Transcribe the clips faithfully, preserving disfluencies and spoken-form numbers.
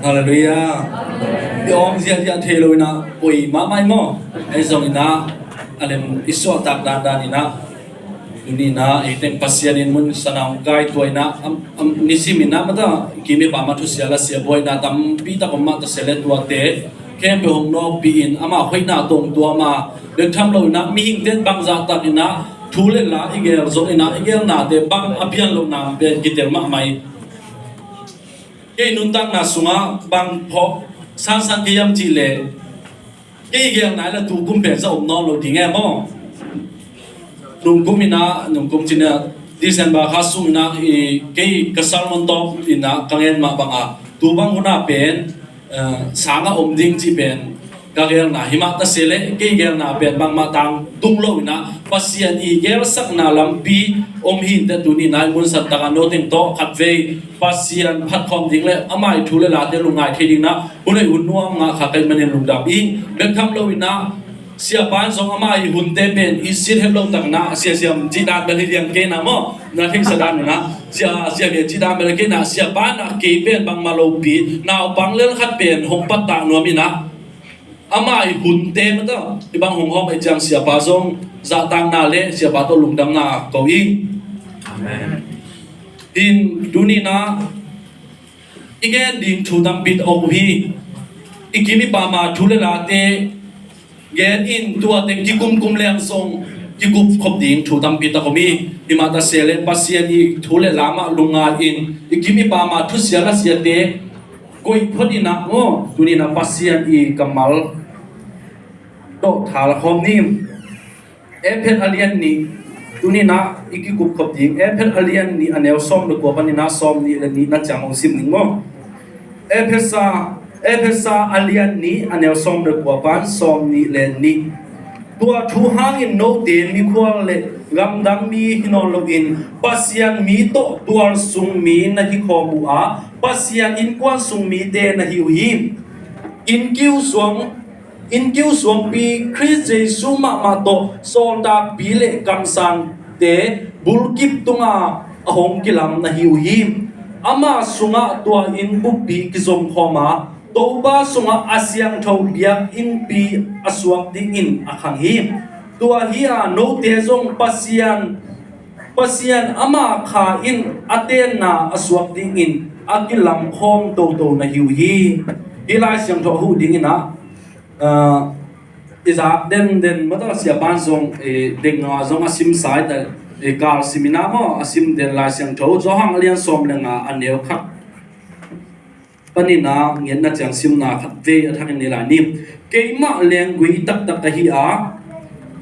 Halleluiah. I awng ziahziah thei lo inah poi mahmah i maw? Ahi zong inah a lem i suahtak dandan inah tuni inah ei teng Pasian in mun sana hong kai tua inah am, am, nisim inah mata i kim i pam a thusia la sia buai inah tampi tak om mah ta sia le tuate khempeuh hong nawkpih in amah hoihna tawng tua mah bek tham lo inah mihingte in bangzah tak inah thu le la i gel zong inah i gelnate bang a pian loh nam pen kitel mahmah hi. Kei nuntakna sungah bang phawk sansan kei hiam cih leh kei gelna hi la tu kum pen za om nawn lo ding e maw? Nungkum inah, nungkum cina December kha sung inah i kei ka sermon tawp inah ka ngen mah banga tu bang huna pen eh, sangah om ding cih pen ka gelna hi mah ta sia le kei gelna pen bangmah tang tung lo inah Pasian i gelsakna lampi om hi inteh tuni inah i munsan takah no teng tawh khatvei Pasian phatkhawm ding le amah i thu le late lungngai thei ding inah hun hoih hun nuam ngah kha ka hih manin lungdam ing. Bek tham lo inah siapa in zong amah i hunte pen i sin het lo tak inah sia siam cih dan bel hi liang kei inah maw? Na theihsa dan inah sia siam hi cih dan bel kei inah siapa inah kei pen bangmah lopi naupang lel khat pen hong pattah nuam inah amah i hunte mata i bang hong hawm ahih ciang siapa zong zahtakna le siapa tawh lungdamna ko ing. Amen. Hin tuni inah i gen ding thu tampi tak om hi. I kim i pam a thu le late gen in tuate kikumkum leng zong kikup khop ding thu tampi tak om hi. Hi mah ta sia le Pasian i thu le la mah lungngai in i kim i pam a thusia la siate koih phot inah maw tuni inah Pasian i kammal tawh thala khawm ni. Efesa a lian nih tuni inah i kikup khop ding. Efesa a lian nih a neu sawm le kua pan inah sawm nih le nih na ciang hong sim ning maw? Efesa, Efesa a lian nih a neu sawm le kua pan sawm nih le nih. Tua thu hangin note mikhual le gamdang mi hi nawn loin Pasian mi tawh tualsung mi na hi khawm uh a Pasian innkuan sung mite na hi uh hi. Innkiu suang Innkiu suangpi Khrist Jesu mahmah tawh sawltakpi le kamsangte bulkip tunga a hong kilam na hi uh hi. Amah sungah tua inn buppi kizomkhawm a Topa sungah a siangtho biakinnpi a suak dingin a khang hi. Tua hi a note zong Pasian Pasian ama kha in a tenna a suak dingin a kilamkhawm toto na hi uh hi. Hih Lai Siangtho a huh dingin ah, ah, i zak denden mataw siapan zong, eh, deng nga zong a sim sai ta, eh, kal sim ina maw a sim den Lai Siangtho Johan a lian sawm le nga a neu khat panin a ngetna ciang simna khat vei a thakin nei lai ni. Keimah lenggui taktak ka hi a,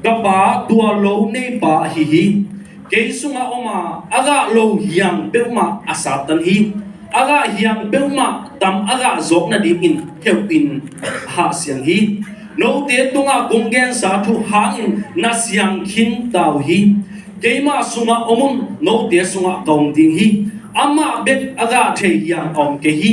ka Pa tua lo neipa ahi hi. Kei sungah om a, a gah lo hiang peuhmah a Satan hi. A gah hiang peuhmah tam a gah zawk nadingin heuh in a hahsiang hi. Note tungah kong gensa thu hangin na siang khin ta uh hi. Keimah sungah om un, note sungah ka om ding hi. Amah bek a gah thei hiang a om kei hi.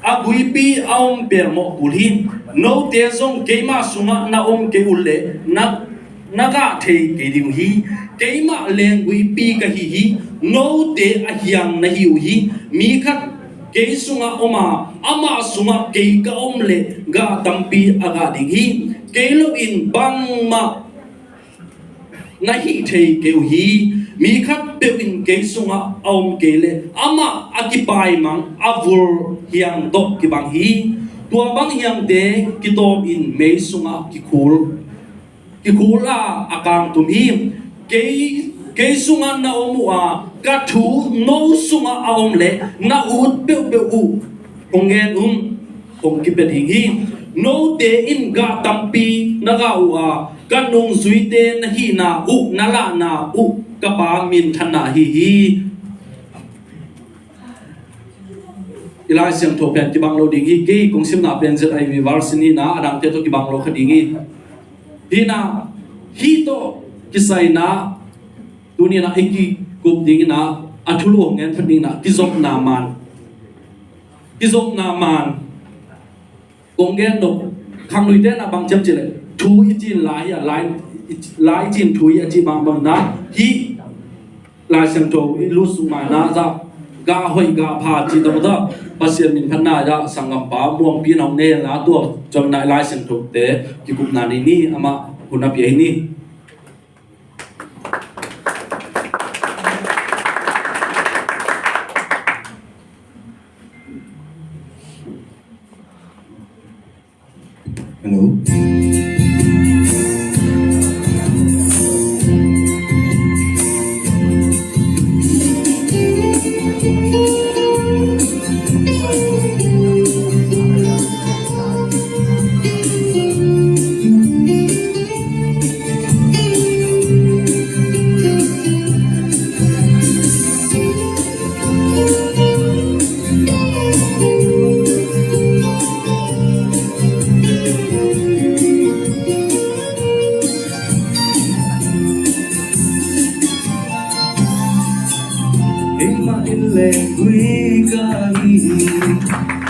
A guipi a om pelmawh kul hi. Note zong keimah sungah na om kei uh leh na, na gah thei kei ding uh hi. Keimah lengguipi ka hi hi. Note a hiang na hi uh hi. Mi khat kei sungah om a, amah sungah kei ka om leh gah tampi a gah ding hi. Kei loin bangmah na hih thei kei uh hi. Mi khat peuh in kei sungah a om kei leh amah a kipaimang a vul hiang tawh kibang hi. Tua bang hiangte kitawm in mei sungah kikhul, kikhul a a kangtum hi. Kei, kei sungah na om uh a, ka thu no sungah a om leh na ut peuhpeuh uh kong gen un, kong kipia ding hi. Note in gah tampi na gah uh a, ka nungzuite na hihna uh, na lahna uh ka Pa minthanna ahi hi. I Lai Siangtho pen kibang lo ding hi. Kei kong simna pen Z I V version hi na, a dangte tawh kibang lo kha ding hi. Hi na, hih tawh kisai na, tuni na i kikup ding ina, a thulu hong gen phot ding na, kizopna man. Kizopna man. Kong gen dok, khangluite na bang ciam cih leh thu i cin lai hi a, lai, lai i cin thu hi a cih bang bang na, hih Lai Siangtho i lut suk mai na zah Gah hoih gah pha cih tawh tawh Pasian min phatna ah sanggampa Muangpi in hong nei inla, tua ciang nai Lai Siangthote kikupna nei ni, amah hun a pia hi ni. Hello. Keimah in lengui ka hi hi,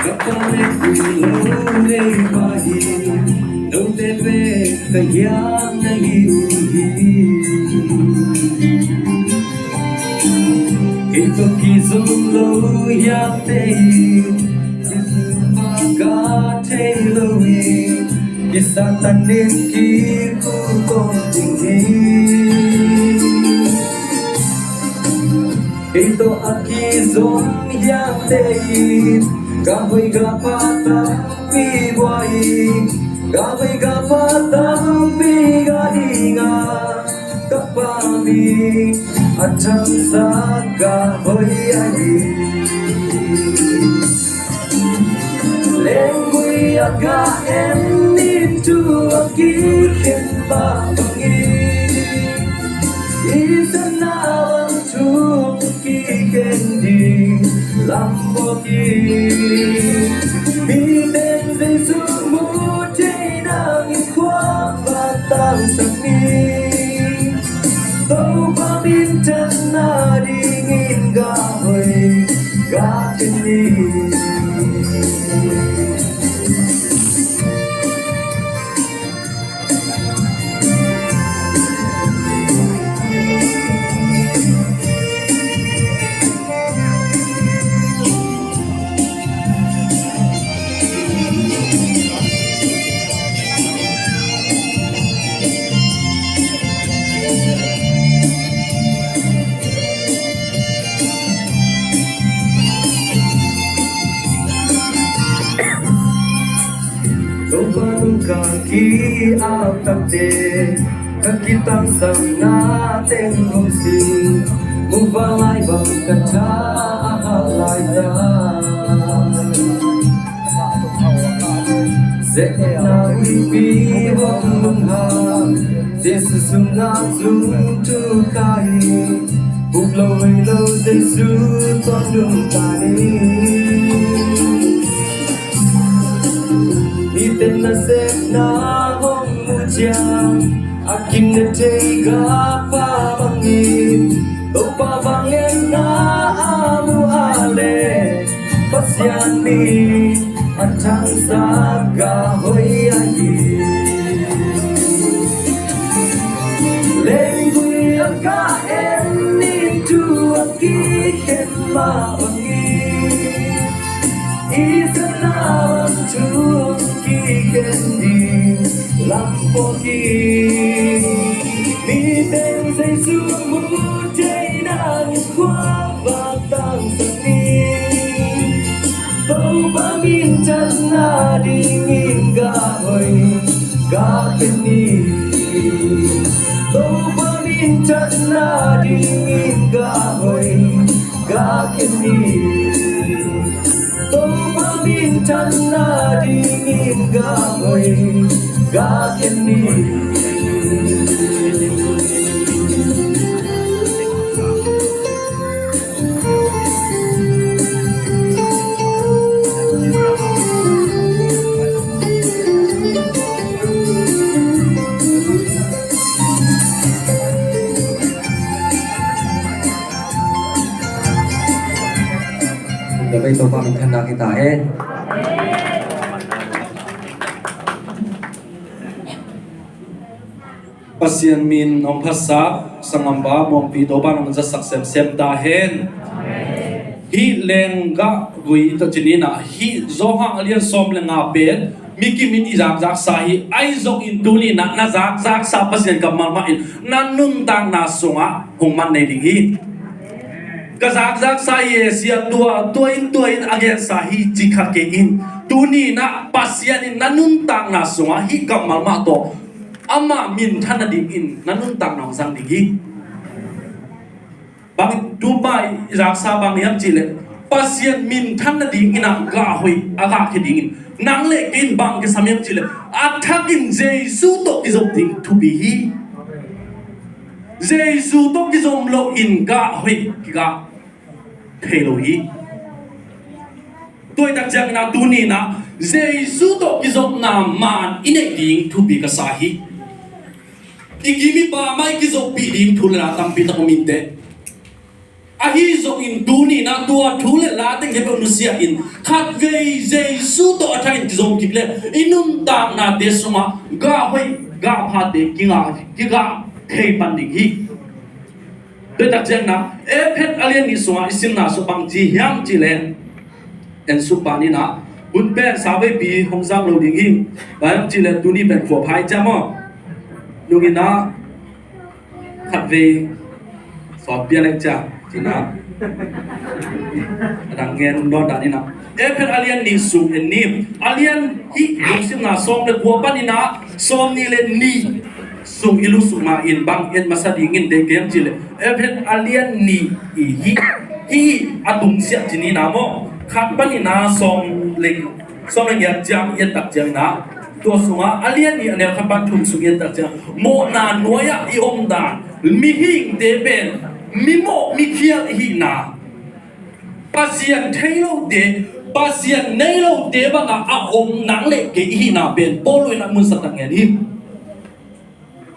ka pa lengui lo nei pah hi. Note pen ka hiam na hi uh hi. Kei tawh kizom lo hiam te hi, kizom ka thei lo hi. Kisatanin kikhu kong ding hi. Kei tawh a kizom hiam te hi, gah hoih gah pha tampi buai hi. Gah hoih gah pha tampi gah ding a, ka pa min a thangsak gah hoih ahi hi. Lengui a gah en in thu a kikhen mah bangin, i sepna lam thu kikhen ding lam phuak hi. Mite'n Jesu mu thei nangin khua va tangsak ni. Topa minthanna dingin gah hoih gah khen ni. Topa nung ka ki-ap takte, ka kitangsapna teng hong sin, muvanlai bang ka tha a hal lai ta. Zehna huihpi hong lunghang, Jesu sungah zong thu kha hi. Uk lo hoih lo Jesu tawh nungta ni. Mite'n nasepna hong mu ciang, a kine thei gah pha bangin, Topa vangliatna a mu a leh, Pasian min a thangsak gah hoih ahi hi. Lengui a gah en in thu a kikhen mah bangin, i sepna lam thu kikhen ding lam phuak hi. Mite'n Jesu mu thei nangin khua va tangsak ni. Topa minthanna dingin gah hoih gah khen ni. Topa minthanna dingin gah hoih gah khen ni. Topa minthanna dingin gah hoih gah khen ni. Kum dam ei, Topa minthanna hi ta hen. Pasian min hong phatsak sanggampa Muangpi, Topa in hong zatsak semsem ta hen. Hih lenggah gui tawh ci ni-in ah, hih Johan a lian sawm le nga pen mi kimin i zakzaksa hi. Ahi zongin tuni-in ah na zakzaksa Pasian kammal mah in na nuntakna sungah hong man nei ding hi. Ka zakzaksa hi e, sia, tua, tua in, tua in a gensa hi ci kha kei in. Tuni-in ah Pasian in na nuntakna sungah hih kammal mah tawh ama minthan nadingin na nuntakna hong zang ding hi. Bang tu pa i zaksa bang hiam cih leh, Pasian minthan nadingin ah gah hoih a gah khia dingin nang le kei in bang kisam hiam cih leh, a thakin Jesu tawh kizop ding thupi hi. Jesu tawh kizom loin gah hoih kigah thei lo hi. Tua ahih tak ciangin ah tuni-in ah Jesu tawh kizopna maan i neih ding thupi ka sa hi. I kim i pam ah i kizoppih ding thu le la tampi tak om inteh. Ahi zongin tuni-in ah tua thu le la teng hi peuh nusia in, khatvei Jesu tawh a thakin kizom kik leh i nuntaknate sungah gah hoih gah phate kigah, kigah thei pan ding hi. Tua ahih tak ciangin ah Efesa a lian nih sungah i simna sung bang ci hiam cih leh, en suk pan in ah, hun pen sa veipi hong zang lo ding hi. Bang hiam cih leh tuni pen khua phai ciam aw. Nung in ah khatvei sawt pia leng ciam ci-in ah, a dang ngen dawn dan in ah, Efesa a lian nih sung en ni. A lian hih lungsimna sawm le kua pan in ah sawm nih le nih sung i lut suk ma in bang en masa ding in deih kei hiam cih leh, Efesa a lian nih i hih, hih a tungsiah ci ni-in ah maw, khat pan in ah sawm le, sawm le giat ciang i et tak ciangin ah, tua sungah a lian nih a neu khat pan thum sung i et tak ciang, mawhna nuai-ah i om dan, mihingte pen mimawh mikhial i hihna, Pasian thei lote, Pasian nei lote bangah a om nang le kei i hihna pen Paul in ah munsat tak ngen hi.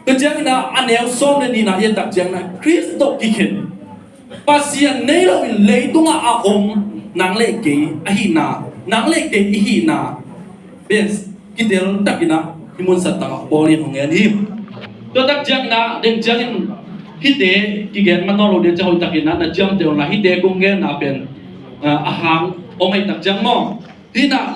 Tua ciangin ah a neu sawm le nihna i et tak ciangin ah Khrist tawh kikhen, Pasian nei loin leitungah a om nang le kei a hihna, nang le kei i hihna pen kitel takin ah i munsat takah Paul in hong ngen hi. Tua tak ciangin ah deng ciangin hihte kigen mah nawn lo ding ciang hoih takin ah na ciamteh un la, hihte kong genna pen, ah, a hang om ahih tak ciang maw, hih in ah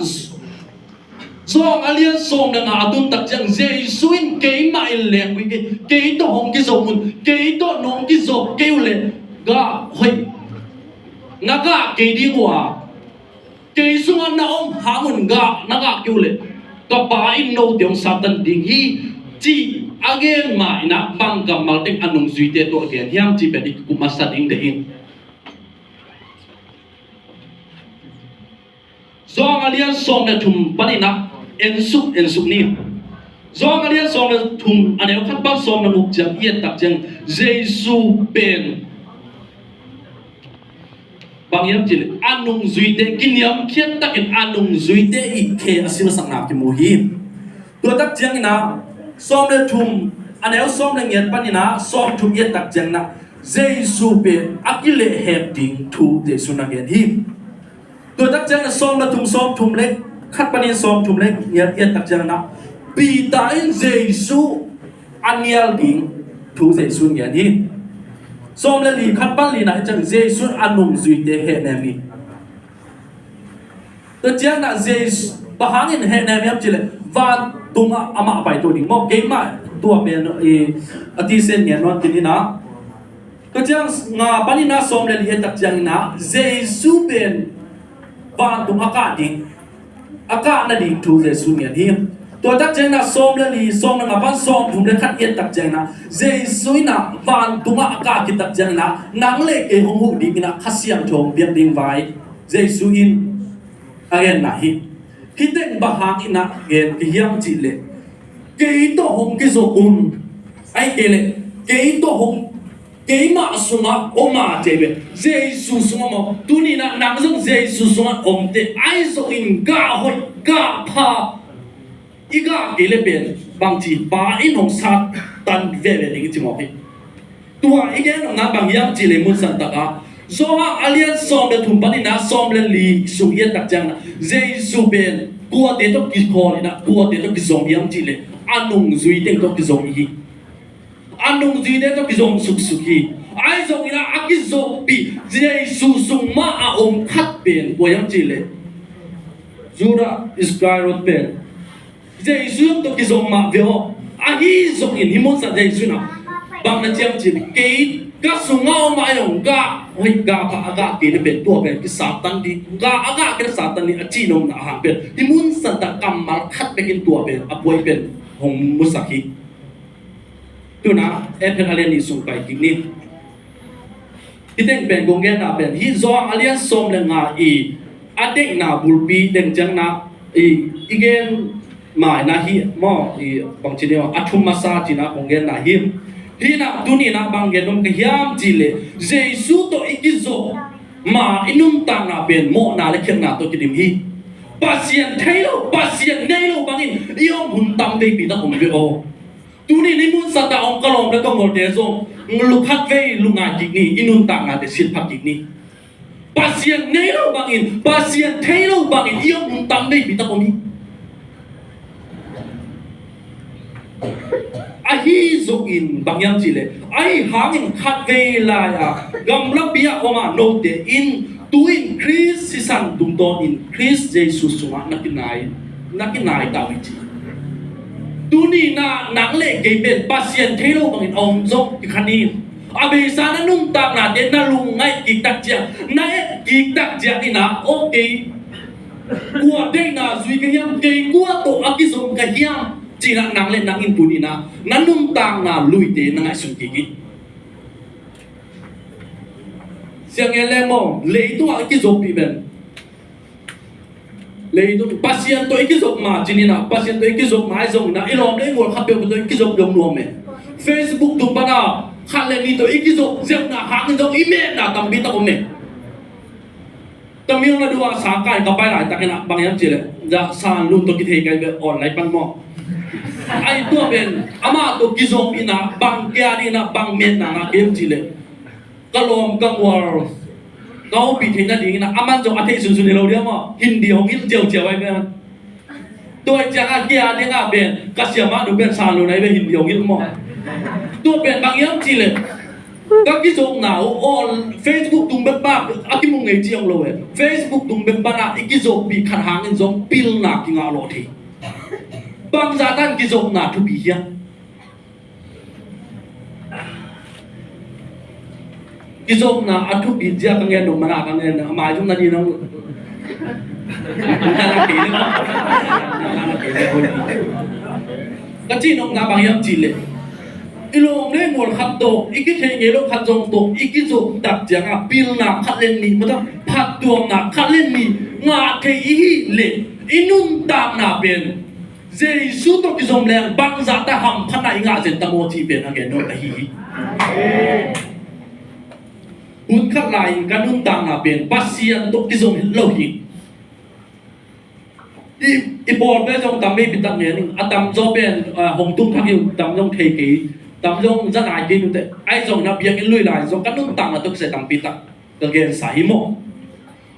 Johan a lian sawm le nga a tun tak ciang Jesu in, "Keimah in lenggui kei, kei tawh hong kizom un, kei tawh nong kizop kei uh leh gah hoih na gah kei ding uh a, kei sungah na om hang un gah na gah kei uh leh ka Pa in note hong sattan ding hi," cih a gen ma in ah bang kammal teng a nungzuite tawh a gen hiam cih pen i kikum masa ding deih in. Johan a lian sawm le thum panin ah en suk, en suk ni. Johan a lian sawm le thum a neu khat pan sawm le guk ciang i et tak ciang Jesu pen bang hiam cih leh a nungzuite, kiniamkhiat takin a nungzuite i khe a silsakna kimu hi. Tua tak ciangin ah sawm le thum a neu sawm le giat panin ah sawm thum i et tak ciangin ah Jesu pen a kilehhek ding thu Jesu na gen hi. Tua tak ciangin ah sawm le thum, sawm thum le khat panin sawm thum le giat i et tak ciangin ah Peter in Jesu a nial ding thu Jesu in gen hi. Sawm le li khat pan lina i et ciang Jesu in a nungzuite hehnem hi. Tua ciangin ah Jesu, bang hangin hehnem hiam cih leh vantungah amah pai to ding maw, keimah tua pen i a thisen ngen nuam kei ni na. Tua ciang nga panin ah sawm le li i et tak ciangin ah Jesu pen vantung a kah ding, a kah nading thu Jesu in gen hi. Tua tak ciangin ah sawm le li, sawm le nga pan sawm thum le khat i et tak ciangin ah Jesu in ah vantungah a kah khit tak ciangin ah nang le kei hong huh dingin ah Kha Siangtho hong piak ding vai Jesu in a genna hi. Hih teng bang hangin ah gen ka hiam cih leh, kei tawh hong kizop un, ahih kei leh kei tawh hong, keimah sungah om a, ci ve. Jesu sungah om a. Tuni in ah nang zong Jesu sungah om teh, ahi zongin gah hoih, gah pha i gah kei leh pen bangci Pa in hong sattan veve ding i ci mawk hi. Tua i gen nopna bang hiam cih leh mun santak ah Johan a lian sawm le thum panin ah sawm le li sung i et tak ciangin ah Jesu pen kuate tawh kikhawl in ah kuate tawh kizong hiam cih leh a nungzui teng tawh kizong hi. A nungzuite tawh kizong suksuk hi. Ahi zongin ah a kizoppih Jesu sung mah a om khat pen kua hiam cih leh Judah Iscariot pen Jesu tawh kizom mah ve aw. Ahi zongin hih mun sangin Jesu in ah bang na ci hiam cih leh kei ka sungah om a zong gah hoih gah pha a gah kei leh pen tua pen kisaptan ding, gah a gah kei leh saptan ding a cih nopna a hang pen hih mun sangin kammal khat bekin tua pen a buai pen hong musak hi. Tu-in ah Efesa a lian nih sung pai kik ni. Hih teng pen kong genna pen hih Johan a lian sawm le nga i a deihna bulpi teng ciangin ah i, i gen maina hi maw, i bangci ni maw, a thum masa ci-in ah kong genna hi. Hih in ah tuni-in ah bang gen nuam ka hiam cih leh Jesu tawh i kizop ma i nuntakna pen mawhna le khialhna tawh kidim hi. Pasian thei lo, Pasian nei lo bangin i om hun tam veipi tak om ve aw. Tuni-in hih mun sangin ah om ka lawm le ka gualte zong lu khat vei lungngai kik ni, i nuntaknate silpha kik ni. Pasian nei lo bangin, Pasian thei lo bangin i om hun tam veipi tak om hi. Ahi zongin bang hiam cih leh ahi hangin khat vei lai-a gamlapi ah om a note in tu-in Khrist sisan tungtawnin Khrist Jesu sungah na kinai, na kinai ta uh hi ci. Tuni-in ah nang le kei pen Pasian thei lo bangin a om zong kikha ni. A beisa na nuntaknate na lungngaih kik tak ciang, na et kik tak ciang in ah aw kei kua deihna zui ka hiam, kei kua tawh a kizom ka hiam ci-in ah nang le nang in tuni-in ah na nuntakna luite na ngaihsun kik hi. Siang en leng maw, leitungah i kizoppih pen leitung Pasian tawh i kizop ma ci-in ah, Pasian tawh i kizop ma ahi zongin ah i lawm le i gual khat peuh tawh i kizop dong nuam e. Facebook tung pan ah khat le nih tawh i kizop ziahna hangin zong i metna tampi tak om e. Tamil Nadu ah sangkai ka pai laitakin ah bang hiam cih leh za San Lun tawh kithei kai ve online pan maw. Ahi tua pen amah tawh kizop in ah bang kia ding in ah bang metna ngah hiam cih leh ka lawm ka gual ka hopih theih nadingin ah aman zong a theih sunsun hi lo ding maw, Hindi hong hilh ciauciau ahi pen. Tua ciangin a kia dingin ah pen ka siamah nu pen San Lun ahi pen Hindi hong hilh maw. Tua pen bang hiam cih leh ka kizopna uh on Facebook tung bek pan a kimu ngei ci hong lo e. Facebook tung bek pan ah i kizoppih khat hangin zong pilna kingah lawh thei. Bangzah tan kizopna thupi hiam? Kizopna a thupi zia ka ngen nop mana ka ngen a maizum na ding nang. Ka cih nopna bang hiam cih leh i lawm le i gual khat tawh, i kitheih ngei lo khat zong tawh i kizop tak ciangin pilna khat le nih, mata phattuamna khat le nih ngah thei i hih leh i nuntakna pen Jesu tawh kizom leng bangzah ta hamphatna i ngah zen ta maw cih pen a gen nop ahi hi. Hun khat lai-in ka nuntakna pen Pasian tawh kizom lo hi. I, i pawl pen zong tam veipi tak ngen ing, a tamzaw pen, ah, hong tung thak hi uh, tam zong thei kei, tam zong za nai kei uh teh, ahi zongin a biakinn lui lai zong ka nuntakna tawh kisai tampi tak ka gensa hi maw.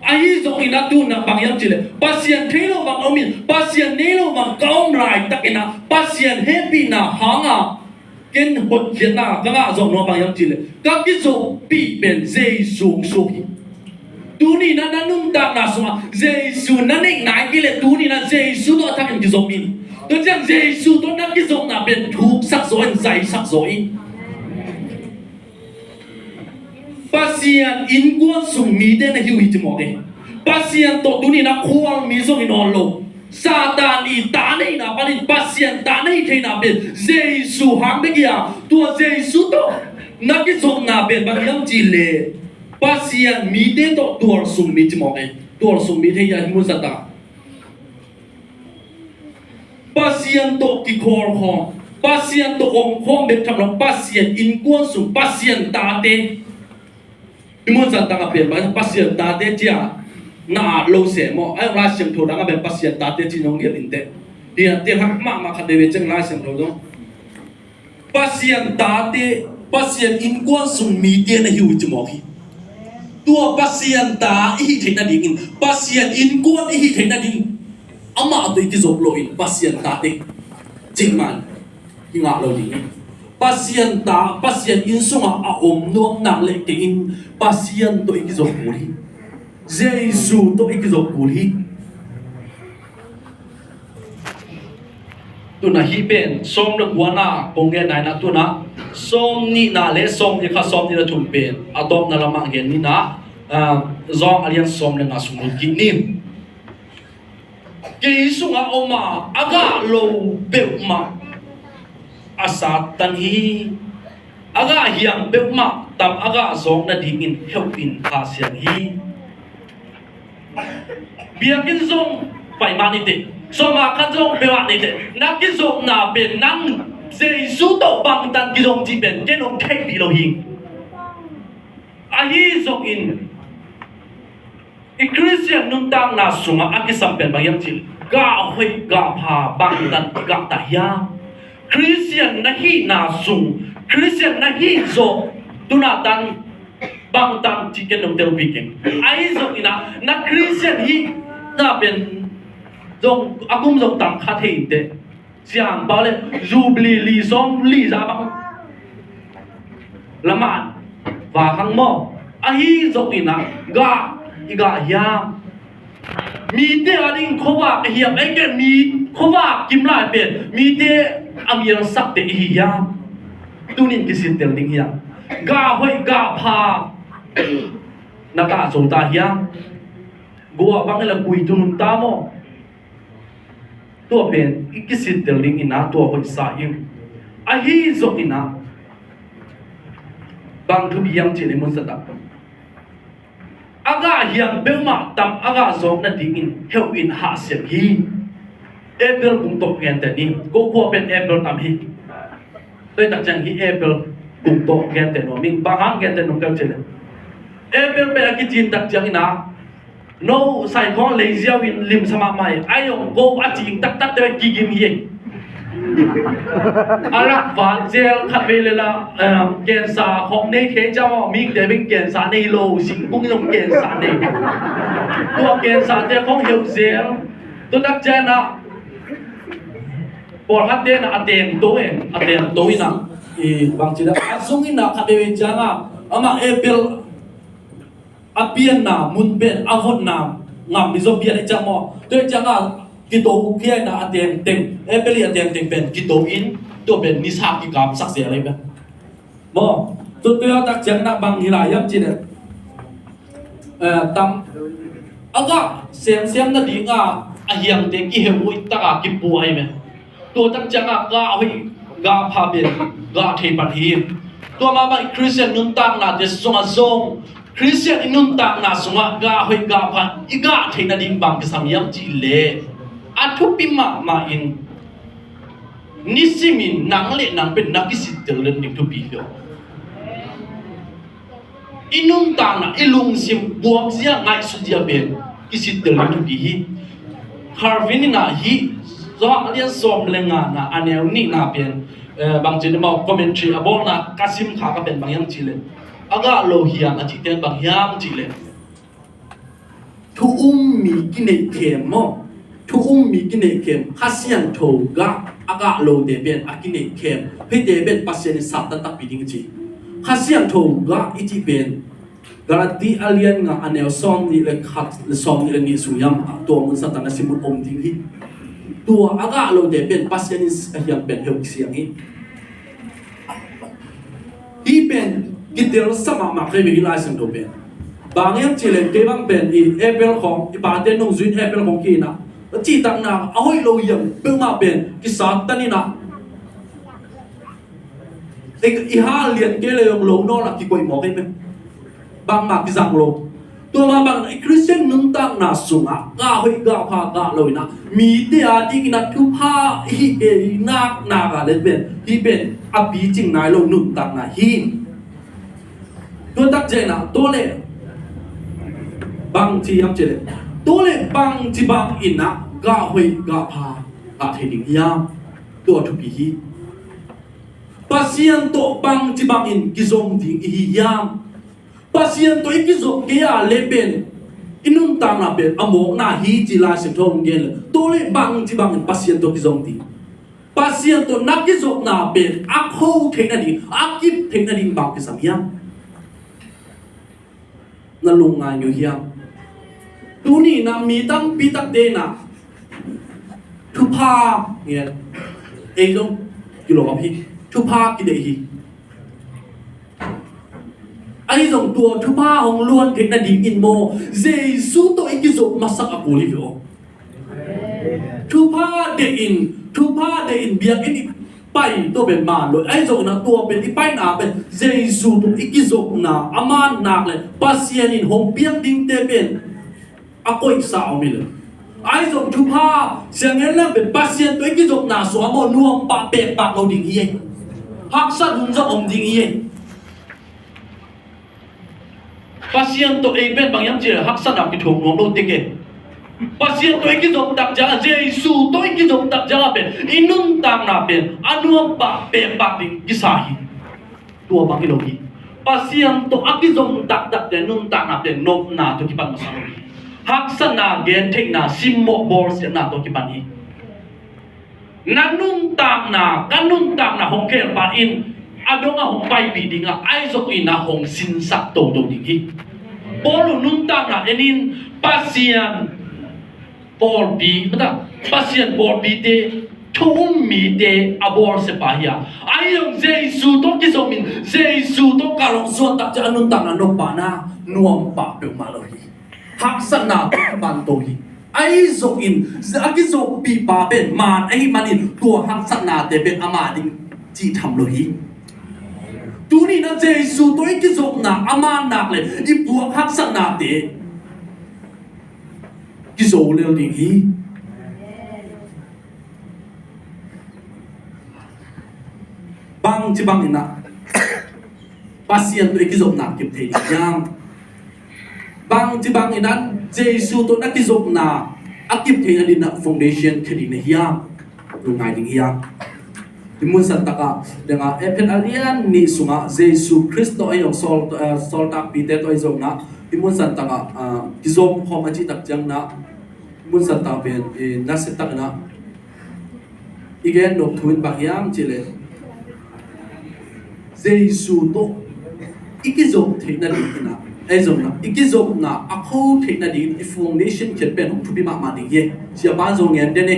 Ahi zongin a tu-in ah bang hiam cih leh Pasian thei lo bang om in, Pasian nei lo bang ka om laitakin ah Pasian hehpihna hanga ken hotkhiatna ka ngah zawh nuam bang hiam cih leh ka kizoppih pen Jesu hong suak hi. Tuni-in ah na nuntakna sungah Jesu na neih nai kei leh tuni-in ah Jesu tawh a thakin kizom in. Tua ciang Jesu tawh na kizopna pen thuksak zaw in, zaisak zaw in. Pasian innkuan sung mite na hi uh hi ci mawk e. Pasian tawh tuni-in ah khualmi zong hi nawn lo. Satan i ta na hihna panin Pasian ta na hi theihna pen Jesu hang bek hi a, tua Jesu tawh na kizopna pen bang hiam cih leh Pasian mite tawh tualsung mi ci mawk e. Tualsung mi thei hi a, hi mun sangin ah Pasian tawh kikhawl khawm, Pasian tawh om khawm bek tham lo, Pasian innkuan sung, Pasian tate. Hi mun sangin ah pen bang Pasian tate ci-a na at lo se maw. Ahi zong Lai Siangtho dang ah pen Pasian tate ci-in hong gelh in teh. Hi a, tiang hak mahmah khat veve ciang Lai Siangtho dong. Pasian tate, Pasian innkuan sung mite na hi uh hi ci mawk hi. Tua Pasian ta i hih theih nadingin, Pasian innkuan i hih theih nadingin amah tawh i kizop loin Pasian tate cih man i ngah lo ding hi. Pasian ta, Pasian inn sungah a om nuam nak leh kei in Pasian tawh i kizop kul hi. Jesu tawh i kizop kul hi. Tuna hih pen sawm le kuana kong gen nai na, tuna sawm nihna le sawm nihkhat, sawm nihna thum pen a tawpna lamah gen ni na, ah, Johan a lian sawm le nga sung lut kik ni. Kei sungah om a, a gah lo peuhmah a Satan hi. A gah hiam peuhmah tam a gah zawk nadingin heuh in hahsiang hi. Biakinn zong pai mah ni teh, sawma khat zong peuhmah ni teh, na kizopna pen nang Jesu tawh bangtan kizom cih pen ken hong theihpih lo hi. Ahi zongin i Khristian nuntakna sungah a kisam pen bang hiam cih leh, gah hoih gah pha bangtan i gah ta hiam? Khristian na hihna sung, Khristian na hih zawh tuna tan bangtan cih ken nong telpih keng. Ahi zongin ah na Khristian hihna pen zong a kum zong tam kha thei inteh. Siangpa le Jubilee li sawm li za bang lamah va hang maw? Ahi zongin ah gah i gah hiam? Mite a ding khuavak a hiam, ei ken mi khuavak kim lai pen mite a mialsakte i hi hiam? Tunin kisittel ding hiam? Gah hoih gah pha na gah zo ta hiam? Gua bang i la kui tunun ta maw? Tua pen i kisittel ding in ah tua hoihsa in. Ahi zongin ah bang thupi hiam cih leh mun sa tak. A gah hiam peuhmah tam a gah zawk nadingin heuh in hahsiang hi. Abel kung tawh genteh ni. Ko khua pen Abel tam hi. Tua tak ciang hi Abel kung tawh genteh nuam ing. Bang hang genteh nuam keu cih leh, Abel pen a kicin tak ciangin ah no saikhawng leiziau in limsa mahmah hi. Ai ong ko a cing taktak te kigim hi. A lak van zel khat vei le la, eh, cancer khawng nei thei ciang aw, mite beng cancer nei lo, singkung zong cancer nei. Tua cancer te khawng heuh zel. Tua tak ciang ah pawlkhat te na a teng to e, a teng to in ah, i bang ci da a sung in ah khat vei vei ciang ah amah Abel a pianna mun pen a votna ngam i zaw pian i ciang maw? Tua i ciang a kito khia in a tengteng, Abel i a tengteng pen kito in tua pen nisa kikapsak sia lei pen maw? Tua tua tak ciang na bang hi lai hiam cih leh, eh, tam a gah semsem nading a a hiangte kiheuh uh i tak a kipuah ahi me. Tua tak ciang a gah hoih gah pha pen gah thei pan hi. Tua mahmah i Khristian nuntaknate sungah zong, Khristian i nuntakna sungah gah hoih gah pha i gah theih nading bang kisam hiam cih leh, a thupi mahmah in nisimin nang le nang pen na kisittel den ding thupi hi lo. I nuntakna, i lungsim buak zia, ngaihsut zia pen kisittel ding thupi hi. Calvin in ah hih Johan a lian sawm le nga na a neu nihna pen, eh, bang ci ni maw, commentary a bawlna ka sim kha ka pen bang hiam cih leh, a gah lo hiam a cih ten bang hiam cih leh, thu um mi kineihkhem maw? Thu um mi kineihkhem, Kha Siangtho gah a gah lote pen a kineihkhem. Hihte pen Pasian in Satan takpi ding a ci. Kha Siangtho gah i cih pen Galati a lian nga a neu sawm nih le khat le sawm nih le nih sung hiam, tua mun sa tan a sim un om ding hi. Tua a gah lote pen Pasian in a hiam pen heuh siang hi. Hih pen kitelsa mahmah kei ve hih Lai Siangtho pen. Bang hiam cih leh kei bang pen i Abel khawng, i pate nungzui in Abel khawng ki-in ah, a cihtakna a hoih lo hiam peuhmah pen kisat tan in ah, i, i hal lian kei le zong lo nawn ah kikoih mawk hi pen. Bangmah kizang lo. Tua mah bangin i Khristian nuntakna sungah gah hoih gah pha gah lo in ah, mite a dingin ah thupha i hih kei nak nak a le pen, hih pen a picing nai lo nuntakna hi. Tua tak ciangin ah tua leh bang ci hiam cih leh, tua leh bang ci bangin ah gah hoih gah pha gah thei ding hiam? Tua thupi hi. Pasian tawh bang ci bangin kizom ding i hi hiam? Pasian tawh i kizom kei a le pen i nuntakna pen a mawkna hi ci Lai Siangtho hong gen le, tua le bang ci bangin Pasian tawh kizom ding? Pasian tawh na kizopna pen a kho theih nading, a kip theih nading bang kisam hiam? Na lungngai ngeu hiam? Tuni in ah mi tampi takte in ah thupha ngen, ei zong kilawm hi, thupha kideih hi. Ahi zong tua thupha hong luan theih nadingin maw, Jesu tawh i kizop masak a kul hi ve aw. Thupha deih in, thupha deih in biakinn i pai tua pen man lo. Ahi zongin ah tua pen i paina pen Jesu tawh i kizopna a man nak le Pasian in hong piak dingte pen a koihsa om hi lo. Ahi zong thupha siangin lam pen Pasian tawh i kizopna suam aw, nuam pah pek pah lo ding hi ei. Haksat hun zong om ding hi ei. Pasian tawh ei pen bang hiam cih leh haksatna kithuak nuam lo tek e. Pasian tawh i kizop tak ciang a, Jesu tawh i kizop tak ciang a pen i nuntakna pen a nuam pah pek pah ding kisa hi. Tua bang hi lo hi. Pasian tawh a kizom taktak te nuntakna pen nopna tawh kipan masa lo hi. Haksatna, gentheihna, simmawh bawlsiatna tawh kipan hi. Na nuntakna, ka nuntakna hong khelpah in a dong a hong paipih ding a, ahi zongin a hong sinsak toto ding hi. Paul nuntakna en in, Pasian pawlpi, mata, Pasian pawlpite, thu um mite a bawlsia pa hi a. Ahi zong Jesu tawh kizom in, Jesu tawh ka long suan tak ciang a nuntakna nopna nuam pah peuhmah lo hi. Haksatna tawh kipan to hi. Ahi zongin a kizoppih pa pen man ahi manin tua haksatnate pen ama ding cih tham lo hi. Tuni in a Jesu tawh i kizopna a man nak le i puak haksatnate kizo lel ding hi. Bangci bangin ah Pasian tawh i kizopna kip thei ding hiam? Bangci bangin ah Jesu tawh na kizopna a kip theih nadingin ah foundation khia ding na hiam? Lungngai ding hiam? Hih mun santak ah deng ah, Efesa a lian nih sungah Jesu Khrist tawh a hi zong sawl, eh, sawltakpite tawh a hi zong ah, hih mun santak ah, ah, kizom khawm a cih tak ciangin ah, hih mun santak pen, eh, nasia takin ah i gen nop thu in bang hiam cih leh, Jesu tawh i kizop theih nadingin ah, ahi zong ah i kizopna a kho theih nadingin i foundation khiat pen hong thupi mahmah ding hi. Siapa in zong gen den e.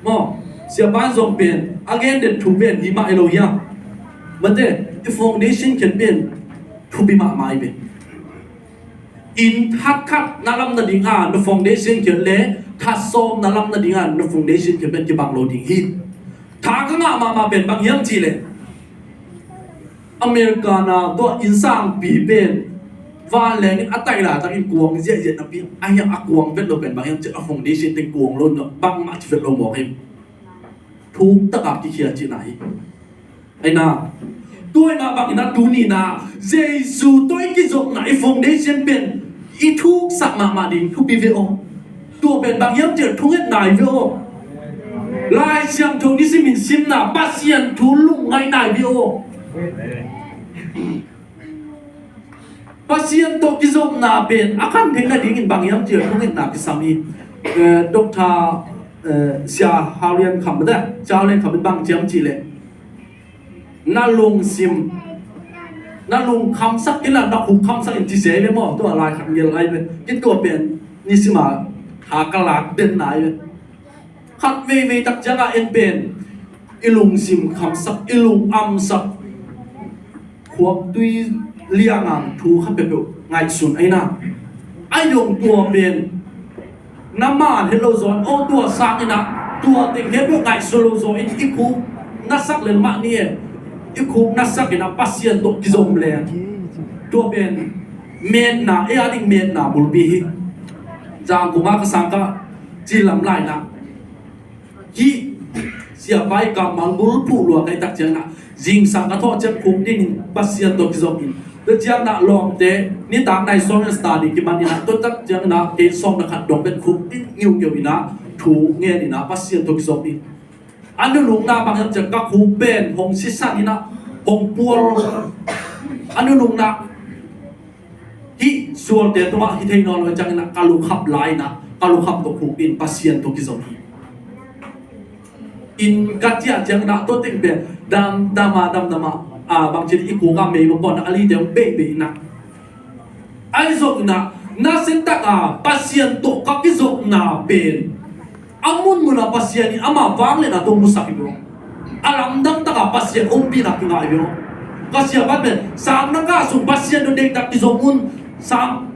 Maw, siapa in zong pen a gen den thu pen hi mah hi lo hiam? Mate, i foundation khiat pen thupi mahmah hi pen. Inn that khat na lam nading a na foundation khiat le that sawm na lam nading a na foundation khiat pen kibang lo ding hi. Tha ka ngah mahmah pen bang hiam cih leh, America na tua innsangpi pen vanleng in a tai laitakin kuang ziahziah napi, a hiang a kuang vet lo pen bang hiam cih leh a foundation teng kuang lo, bangmah ci vet lo mawk hi. Thuk taka kikhia cihna hi. Aina, tua aina bangin ah tuni in ah Jesu tawh i kizopna i foundation pen i thuksak mahmah ding thupi ve aw. Tua pen bang hiam cih leh thungetna hi ve aw. Lai Siangtho nisimin simna, Pasian thu lungngaihna hi ve aw. Pasian tawh kizopna pen a khan theih nadingin bang hiam cih leh thungetna kisam hi. Eh, Doctor, eh, Sia Hau Lian Kham, Sia Hau Lian Kham in bang ci hiam cih leh, na lungsim, na lung khamsak in la, na khuk khamsak in ci se ve maw, tua lai khat ngel lai ve. Kei tua pen nisim a tha ka lak den lai ve. Khat veivei tak ciangah en pen i lungsim khamsak, i lung amsak, khuaktui liangang thu kha peuhpeuh ngaihsun aina. A yong tua pen na man het lo zaw in, aw tua sang in ah, tua teng khempeuh ngaihsun lo zaw in, i khuk na sak lel mah ni e. I khuk na sak in ah Pasian tawh kizom leng, tua pen metna, ei a ding metna bulpi hi. Zangkong ah ka sang ka ci lam lai in ah, hih siapa i kammal bulphuh lua ka hih tak ciangin ah, zingsang ka thawh ciang khuk dingin Pasian tawh kizom in, tua ciangin ah lawmte nitak nai sawm in study kiman in ah, tua tak ciangin ah kei sawm na khat dong pen khuk ding ngiungeu in ah thu ngen in ah Pasian tawh kizom in. A nunungna bang hiam cih leh ka khuk pen hong sisan in ah, hong pual. A nunungna hih sualte tungah hi thei nawn lo ciangin ah ka lukhap lai in ah, ka lukhap tawh khuk in Pasian tawh kizom hi. In ka ciah ciang na tua teng pen damdam a damdam a, a, bangci i kuk a mei ma pawh na a lite hong beibei na. Ahi zongin ah, na siatak a Pasian tawh ka kizopna pen a munmun a Pasian in ama vangliatna tawh musak hi bawh. A lamdang tak a Pasian ompihna kingah hi bawh. Ka siapa pen sang na kah sung Pasian tawh deihtak kizop un. Sang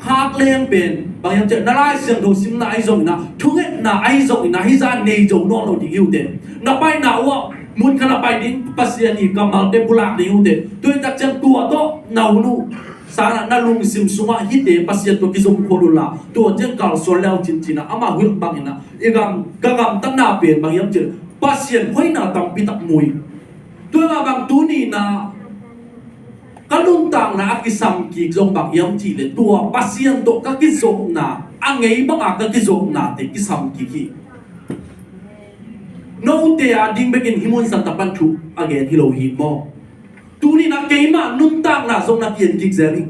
khak leng pen bang hiam ciah na Lai Siangtho simna ahi zongin ah, thungetna ahi zongin ah, hih zah nei zo nawn lo ding hi uh teh. Na paina uh ah mun khat na pai ding Pasian i kammalte pulak ding hi uh teh. Tua hi tak ciang tua tawh na hun uh sang na, na lungsim sungah hihte Pasian tawh kizom khol unla, tua ciang kalsuan leu cincin ah, ama huih bangin ah, i gam, ka gamtatna pen bang hiam ciah Pasian hoihna tampi tak mu hi. Tua mah bang tuni na ka nuntakna a kisam kik zong bang hiam cih leh tua Pasian tawh ka kizopna, a ngei banga ka kizopnate kisam kik hi. Note a ding bekin hih mun santa pan thu a gen hi lo hi maw? Tuni na keimah nuntakna zong na ki-en kik zel hi.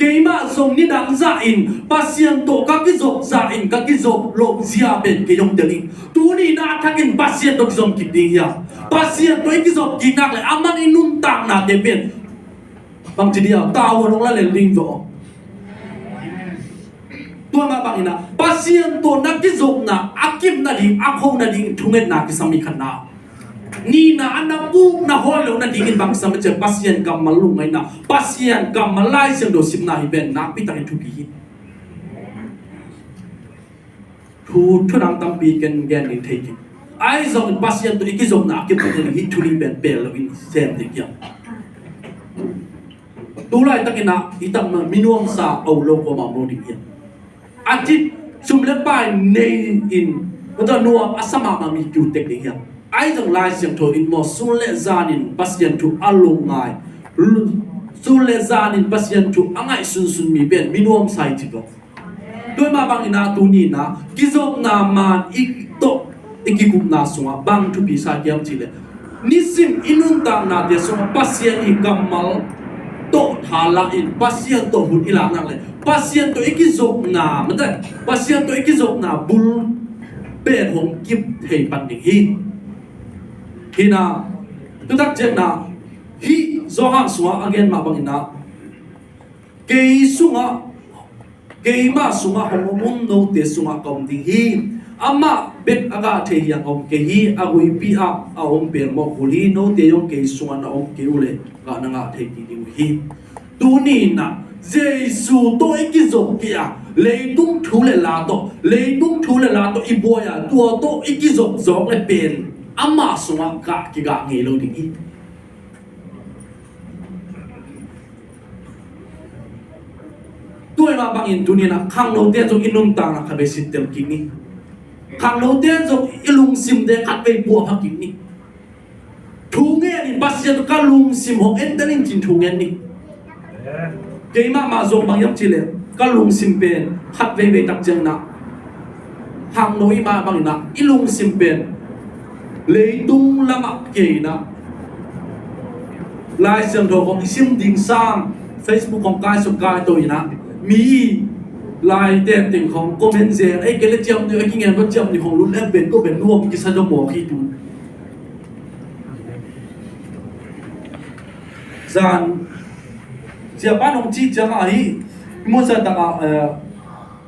Keimah zong nidang zah in Pasian tawh ka kizop zah in ka kizop loh zia pen kei hong tel hi. Tuni na a thakin Pasian tawh kizom kik ding hi a, Pasian tawh i kizop kik nak leh amah i nuntaknate pen bangci dia tavuan hong la lel ding zaw. Tua mah bangin ah Pasian tawh na kizopna a kip nading, a kho nading thungetna kisam hi khatna. Nihna a na puk na hawi lo nadingin bang kisam a ciah Pasian kammal lungngaihna, Pasian kammal Lai Siangtho simna hi pen nakpi takin thupi hi. Thu, thu dang tampi ken gen ding thei kei. Ahi zongin Pasian tawh i kizopna a kip nading hih thu nih pen pel loin sem ding hiam? Tu laitakin ah i takna mi nuamsa a ut lo kuamah om lo ding hiam? A cih sum le pai nei in, tua nuam a sa mahmah mi kiu tek ding hiam? Ahi zong Lai Siangtho in maw, sun le zanin Pasian thu a lungngai, sun le zanin Pasian thu a ngaih sunsun mi pen mi nuamsa hi ci lo. Tua mah bangin ah tuni na kizopna man i tawh i kikupna sungah bang thupi sa hiam cih leh, nisim i nuntaknate sungah Pasian i kammal tawh tha la in Pasian tawh hun i lak nak leh Pasian tawh i kizopna, mate, Pasian tawh i kizopna bul pen hong kip thei pan ding hi. Hi na, tu tak ciang na, hih Johan sungah a gen mah bangin ah, kei sungah, keimah sungah hong om un, note sungah ka om ding hi. Amah bek a gah thei hiang a om kei hi, a guipi ah a om pelmawh kul hi. Note zong kei sungah na om kei uh leh gah na ngah thei kei ding uh hi. Tuni na Jesu tawh i kizop kei a, leitung thu le la tawh, leitung thu le la tawh i buai a, tua tawh i kizop zawk le pen amah sungah gah kigah ngei lo ding hi. Tua mah bangin tuni na khangnote zong i nuntakna khatvei sittel kik ni. Khangnote zong i lungsimte khatvei puahpha kik ni. Thu ngen in Pasian ka lungsim hong entel in cin thu ngen ni. Keimah mah zong bang hiam cih leh ka lungsim pen khat veivei tak ciang na, khangno i mah bangin ah i lungsim pen leitung lamah kei na, Lai Siangtho kong i sim ding sang Facebook kong kai suk kai to in ah, mi lai tenteng kong comment zel, ei kei le ciam ni, ei kingen ko ciam ni kong lun em pen ko pen nuam kisa do mawk hi tu. Zan siapa nong cih ciangah hi, i muan sa takah, eh,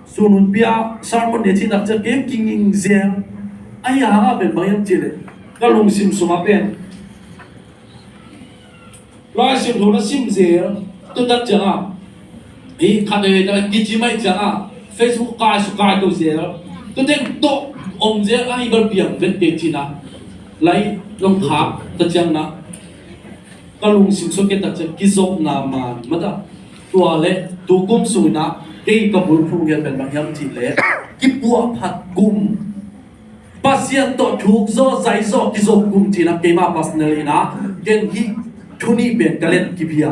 sunun pia sermon ne cih tak ciang kei kinging zel. Ahi hangah pen bang hiam cih leh ka lungsim sungah pen Lai Siangtho na sim zel, tu tak ciangah hi khat ei tak kici mai ciangah Facebook kai su kai to zel. Tu teng tawh om zel ahi bal piang vet kei cih na. Lai long khak ta ciang na ka lungsim sung kei tak ciang kizopna man mata. Tua le tu kum sung in ah kei ka bulphuh ngiat pen bang hiam cih leh kipuah phat kum, Pasian tawh thuk zaw zai zaw kizop kum cih na keimah personal in ah ken hih thu nih pen ka let kipia.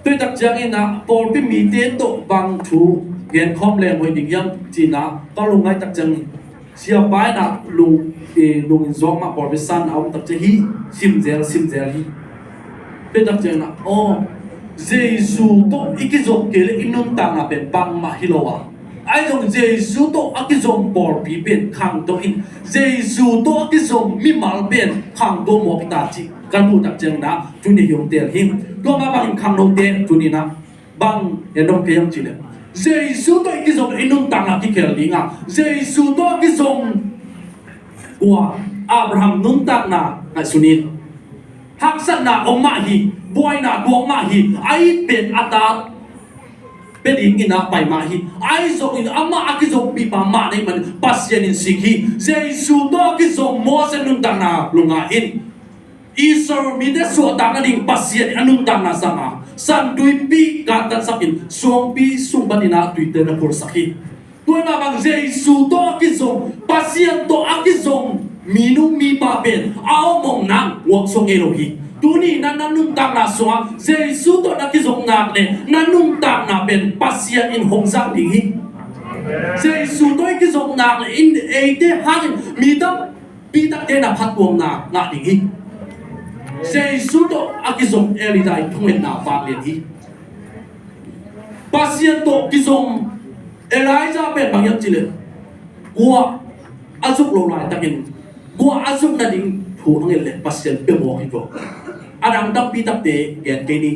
Tua tak ciangin ah pawlpi mite tawh bang thu gen khawm leng hoih ding hiam cih na ka lungngaih tak ciangin siapa in ah lung, eh, lungin zuak mah pawlpi san a om tak ciang hi, sim zel, sim zel hi. Tua tak ciangin ah aw, Jesu tawh i kizop kei leh i nuntakna pen bangmah hi lo a, Ahi zong Jesu tawh a kizom pawlpi pen khangto in, Jesu tawh a kizom mimal pen khangto mawk hi ta cih kan muh tak ciangin ah tuni hong teel hi. Tua mah bangin khangnote tuni-in ah bang en dong kei hiam cih leh, Jesu tawh i kizom i nuntakna kikhel ding a, Jesu tawh a kizom, ua, Abraham nuntakna ngaihsun in. Haksatna om mah hi, buaina tuak mah hi, a it pen a tat pia dingin ah pai mah hi. Ahi zongin amah a kizompihpa mah na hih manin Pasian in sik hi. Jesu tawh a kizom Moses nuntakna lungngai in. Israel mite suahtak nading Pasian in a nuntakna sang a, San Tuipi kantansak in suangpi sung panin ah tuite na phursak hi. Tua mah bang Jesu tawh a kizom, Pasian tawh a kizom minu mipa pen a om om nang guaksuak ngei lo hi. Tuni na, na nuntakna sungah Jesu tawh na kizom nak leh na nuntakna pen Pasian in hong zang ding hi. Jesu tawh i kizom nak leh in eite hangin mi tampi takte na phattuamna ngah ding hi. Jesu tawh a kizom Elijah i thungetna vanglian hi. Pasian tawh kizom Elijah pen bang hiam cih leh, guah a zuk lo laitakin, guah a zuk nading thu a nget leh Pasian pia mawk hi ko. A dang tampi takte gen kei ni.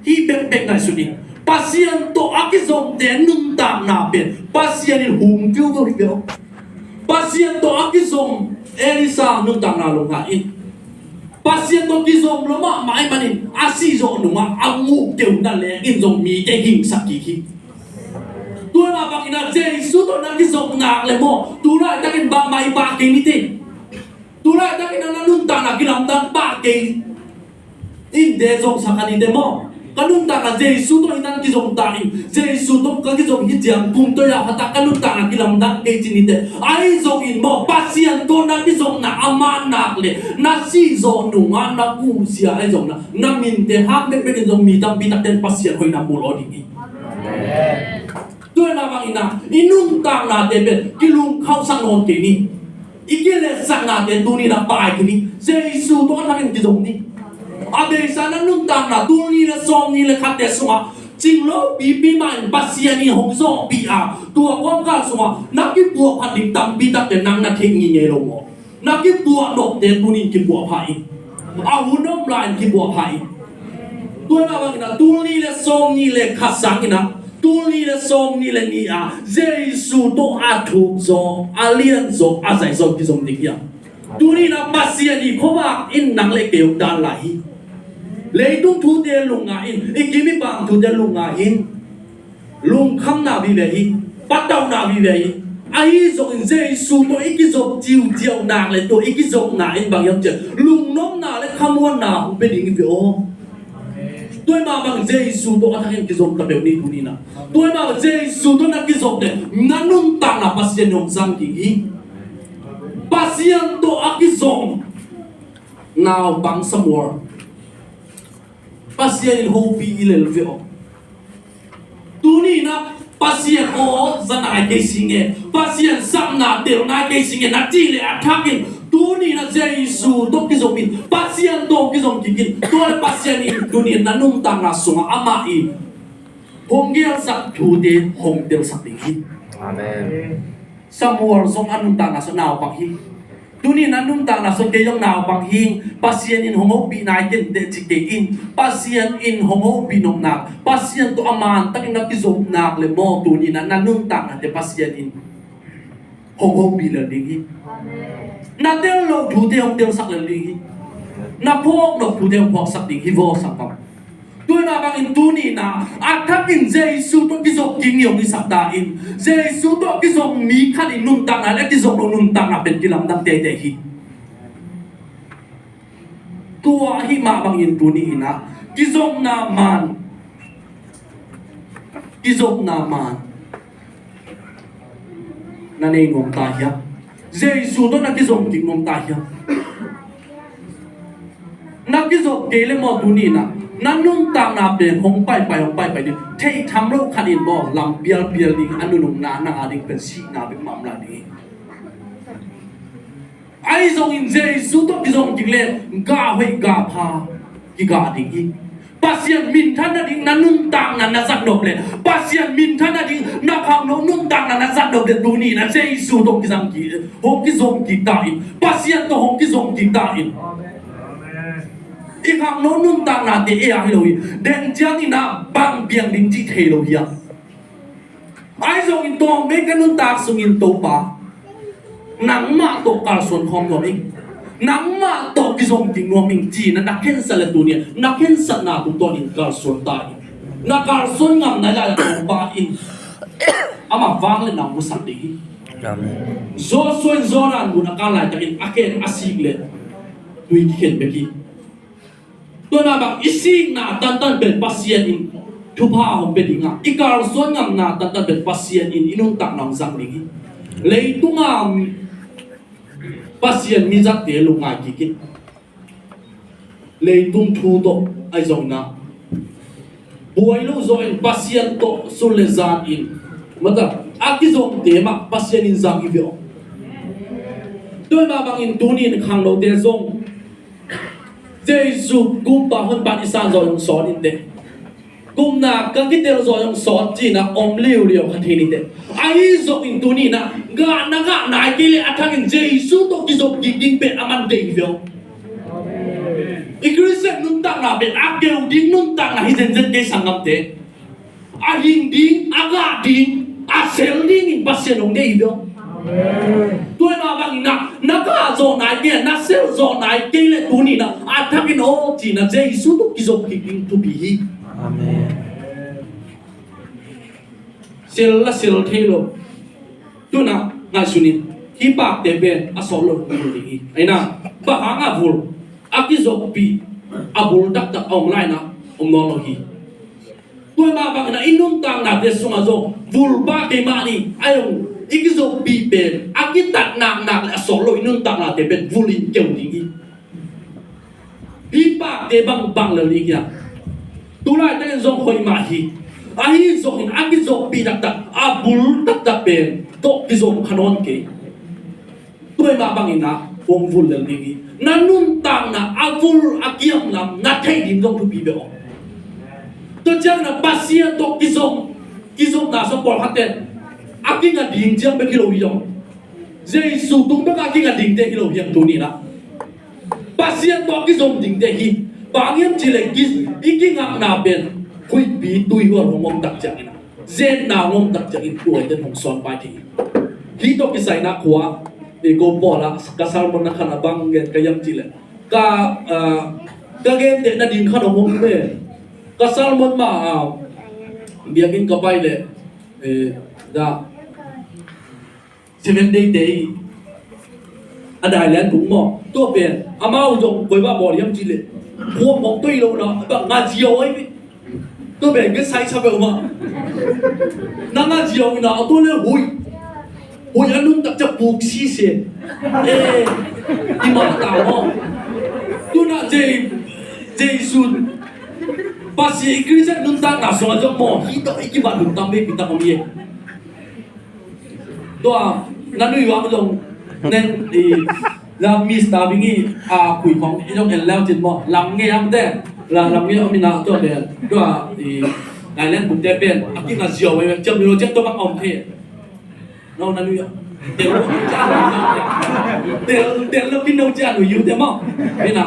Hih bekbek ngaihsun in, Pasian tawh a kizomte nuntakna pen Pasian in hum viuviu hi ko. Pasian tawh a kizom Elisha nuntakna lungngai in. Pasian tawh kizom lua mahmah ahih manin a sihzawh nungah a nguk keu na lengin zong mite hingsak kik hi. Tua mah bangin ah Jesu tawh na kizom nak leh maw, tu laitakin bangmah i pah kei ni te. Tu laitakin ah na nuntakna kilamdang pah kei in te zong sa kha ni te maw. Ka nuntakna Jesu tawh hi nang kizom ta in, Jesu tawh ka kizom hi ciang kum tawh ya pha ta ka nuntakna kilamdang kei ci ni te. Ahi zongin maw, Pasian tawh na kizomna a man nak leh na sihzawh nungah na kusia ahi zong na, na minte hak bekbek in zong mi tampi takte in Pasian hoihna mu lo ding hi. Tua mah bangin ah i nuntaknate pen kilungkhauhsak nawn kei ni. I kiletsaknate tuni-in ah pai kei ni. Jesu tawh a thakin kizom ni. A beisa na nuntakna tul nih le sawm nih le khatte sungah cing lo pipi mah in Pasian in hong zawhpih a, tua kawmkal sungah na kipuahphat ding tampi takte nang na theih ngei ngei lo maw. Na kipuah nopte tuni-in kipuah pha in. A hun om lai-in kipuah pha in. Tua mah bangin ah tul nih le sawm nih le khat sangin ah, tul nih le sawm nih le nih ah Jesu tawh a thuk zaw, a lian zaw, a zai zaw kizom ding hi a. Tuni-in ah Pasian i khuavak in nang le kei hong dan lai hi. Leitung thute lungngai in, i kim i pam thute lungngai in. Lungkhamna vive hi, patauhna vive hi. Ahi zongin Jesu tawh i kizop ciuciau nak le tua i kizopna in bang hiam cih leh lungnopna le khamuanna hong pia ding hi ve aw. Tua mah bang Jesu tawh a thakin kizom ta peuh ni tuni-in ah. Tua mah bang Jesu tawh na kizop leh na nuntakna Pasian in hong zang ding hi. Pasian tawh a kizom naupang Samuel, Pasian in hopih hi lel ve aw. Tuni-in ah Pasian aw za nai kei sing e, Pasian sapna tel nai kei sing e na cih leh a thakin tuni-in ah Jesu tawh kizom in, Pasian tawh kizom kik in. Tua leh Pasian in tuni-in na nuntakna sungah amah in hong gelsak thute hong telsak ding hi. Amen. Samuel zong a nuntakna sungah naupang hi. Tuni-in a nuntakna sungah kei zong naupang hi ing, Pasian in hong hopih nai ken teh ci kei in. Pasian in hong hopih nopna, Pasian tawh a mantakin na kizop nak le maw, tuni-in a na nuntaknate Pasian in hong hopih lel ding hi. Na tel loh thute hong telsak lel ding hi. Na phawk nop thute hong phawksak ding hi vaw sangkam. Tua mah bangin tuni-in a thakin Jesu tawh kizop kik ni hong hisak ta in. Jesu tawh kizop mi khat in nuntakna le kizop lo nuntakna pen kilamdang teitei hi. Tua ahih mah bangin tuni-in a kizopna man, kizopna man na nei nuam ta hiam? Jesu tawh na kizom kik nuam ta hiam? Na kizop kei le maw tuni-in a na nuntakna pen hong paipai hong paipai ding, theih tham lo khat in maw lam pialpial ding, a nunung na nang a ding pen sihna bek mah om lai ding hi. Ahi zongin Jesu tawh kizom kik le gah hoih gah pha kigah ding hi. Pasian minthan nading na nuntakna na zat nop le, Pasian minthan nading na khangno nuntakna na zat nop le, tuni na Jesu tawh kizang ki, hong kizom kik ta in. Pasian tawh hong kizom kik ta in. I khangno nuntaknate ei a hi lo hi. Deng ciangin a bang piang ding cih thei lo hi a. Ahi zongin tawm bek ka nuntak sungin Topa, nangmah tawh kalsuan khawm nuam ing, nangmah tawh kizom ding nuam ing ci-in na khensat le tuni na khensatna tungtawnin kalsuan ta in. Na kalsuan ngam nai lai-ah Topa in amah vang le nang musak ding hi. Amen. Joshua in Jordan gun a kal laitakin a khen a sik le tui kikhen bek hi. Tua mah bang i sikna tantan pen Pasian in thupha hong pia ding a, i kalsuan ngamna tantan pen Pasian in i nuntakna hong zang ding hi. Leitung a Pasian mi zatte lungngai kik in. Leitung thu tawh ahi zongin a buai lo zaw in Pasian tawh sun le zan in, mata, a kizomte mah Pasian in zang hi ve aw. Tua mah bangin tuni in khangnote zong Jesu kumpa hun pan i san zaw hong sawt in teh. Kumna ka kitel zaw hong sawt ci-in a om liuliau kha thei ni teh. Ahi zongin tuni in a ngah na ngah nai kei le a thangin Jesu tawh kizom kik ding pen a man dei hi ve aw. I Khristian nuntakna pen a keu ding nuntakna hi zenzen kei sanggamte. A hing ding, a ngah ding, a sel dingin Pasian hong deih hi ve aw. Tua mah bangin a na ngah zawh nai kei, na sel zawh nai kei le tuni in a a thakin aw ci-in a Jesu tawh kizom kik ding thupi hi. Amen. Sel la sel thei lo. Tu-in a ngaihsun in, hih pakte pen a sawt loh vul ding hi. Ahi na, bang hang a vul, a kizopih a bul taktak a om lai in a om nawn lo hi. Tua mah bangin a i nuntaknate sungah zong vul pah kei mah ni, a hong i kizopih pen a kitat naknak le a sawt loh i nuntaknate pen vul in keu ding hi. Hih pakte bang bang lel ding hiam? Tu laitakin zong hoih mah hi. Ahi zongin a kizopih taktak, a bul taktak pen tawh kizom kha nawn kei. Tua mah bangin a hong vul lel ding hi. Na nuntakna a vul a kiamlam na theih ding zong thupi beh aw. Tua ciangin a Pasian tawh kizom, kizomna sung pawlkhatte a kinga ding ciang bek hi lo hi zong. Jesu tung bek a kinga dingte hi lo hiam tuni in a. Pasian tawh kizom dingte hi. Bang hiam cih leh ki, i kingakna pen huihpi tuihual hong om tak ciangin a, zenna hong om tak ciangin tuaite hong sawn pai thei hi. Hih tawh kisai in a khua, e, ko pawl a ka sermon na khan a bang gen ka hiam cih leh ka, ah, ka genteh nading khan hong om ve. Ka sermon mah, ah, biakinn ka pai leh, eh, dah Seven Day te i a dai lian tung maw? Tua pen amau zong koi bah bawl hiam cih leh khuam mawk toi lo na, a bang nga ziau ai ve. Tua pen ka sai sa beuh mah. Na nga ziau ina a tua le hui, hui a nuntak ca puk sise. Eh, i mah ta maw? Tu-in a Jei, Jesu Pasian i Khristian nuntakna sungah zong maw, hih tawh i kibat lungtam veipi tak om hi. Tua na nui uh a zong nen i la Mister Bing i a khui khong i zong en leu cin maw, lam ngei am te, la lam ngei om ina tua pen tua i Thailand bukte pen a kinga ziau veve ciam ni lo ciam tua bang om thei. No na nui a tel lo cia nui yu te, tel tel lo kin lo cia nui yu te maw. Ina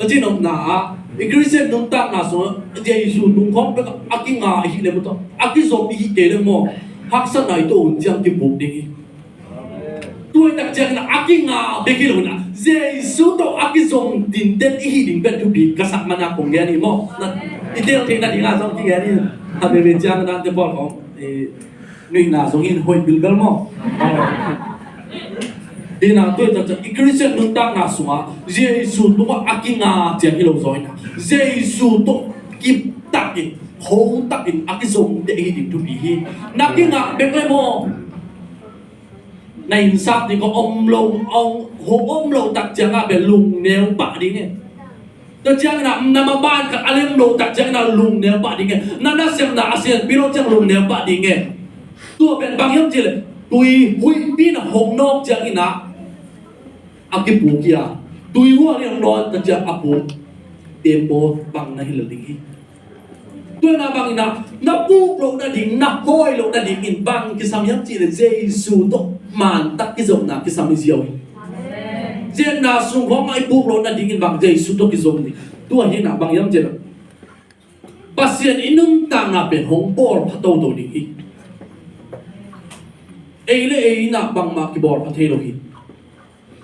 Ka cinopna ah i Khristian nuntakna sungah Jesu nungkhawm bek a kinga i hih le maw, a kizom i hih kei le maw, haksatna i tuah hun ciang kipuk ding hi. Tuaitak ciangin a kinga bek hi lo in a Jesu tawh a kizom dinten i hih ding pen thupi ka sak man a kong gen hi maw. Na, i tel theihna dingah zong kigen hi. A veve ciang nante pawl khawng i nuihna zong in hoih bilbel maw? Ina tuaitak ciang i Khristian nuntakna sungah Jesu tungah a kinga ciang hi lo zaw ina Jesu tawh kiptakin, hotakin a kizomte hi ding thupi hi. Na kingah bek le maw? Na innsak ding kong om lo, hong om lo tak ciangah bel lungneu pah ding e. Tua ciangin a na maban khat a lem lo tak ciangin a lungneu pah ding e. Na nasepna a sianpi lo ciang lungneu pah ding e. Tua pen bang hiam cih leh tui huihpi in a hong nawk ciangin a a kipuk hi a, tui hual in hong nawk tak ciang a puk tembaw bang na hi lel ding hi. Tua hi a bang in ah, na puk loh nading, na hawi loh nadingin bang kisam hiam cih leh Jesu tawh mantak kizopna kisam hi ziau hi. Ziatna sung khawng ah i puk loh nadingin bang Jesu tawh kizom ding. Tua hi a bang hiam cih leh Pasian i nuntakna pen hong bawlpha toto ding hi. Ei le ei in ah bangmah kibawlpha thei lo hi.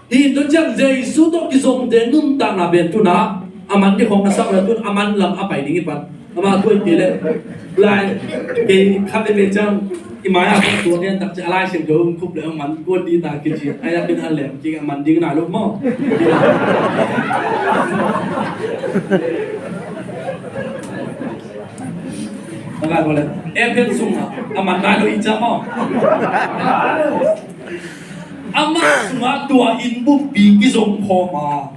Hi in tua ciang Jesu tawh kizomte nuntakna pen tu-in ah a man ding khawng na sak leh tu-in a man lam a pai ding hi pan. Amah tuai kei leh lai kei khat le vei ciang i mai-ah tua gen tak ciang a Lai Siangtho hong khup leh a man kuan ding ta kici. Ai a pen a lem kik a man ding nai lo maw. Bang a ko leh Efesa sungah a man nai lo i ciang maw. Amah sungah tua inn bumpi kizom khawm a,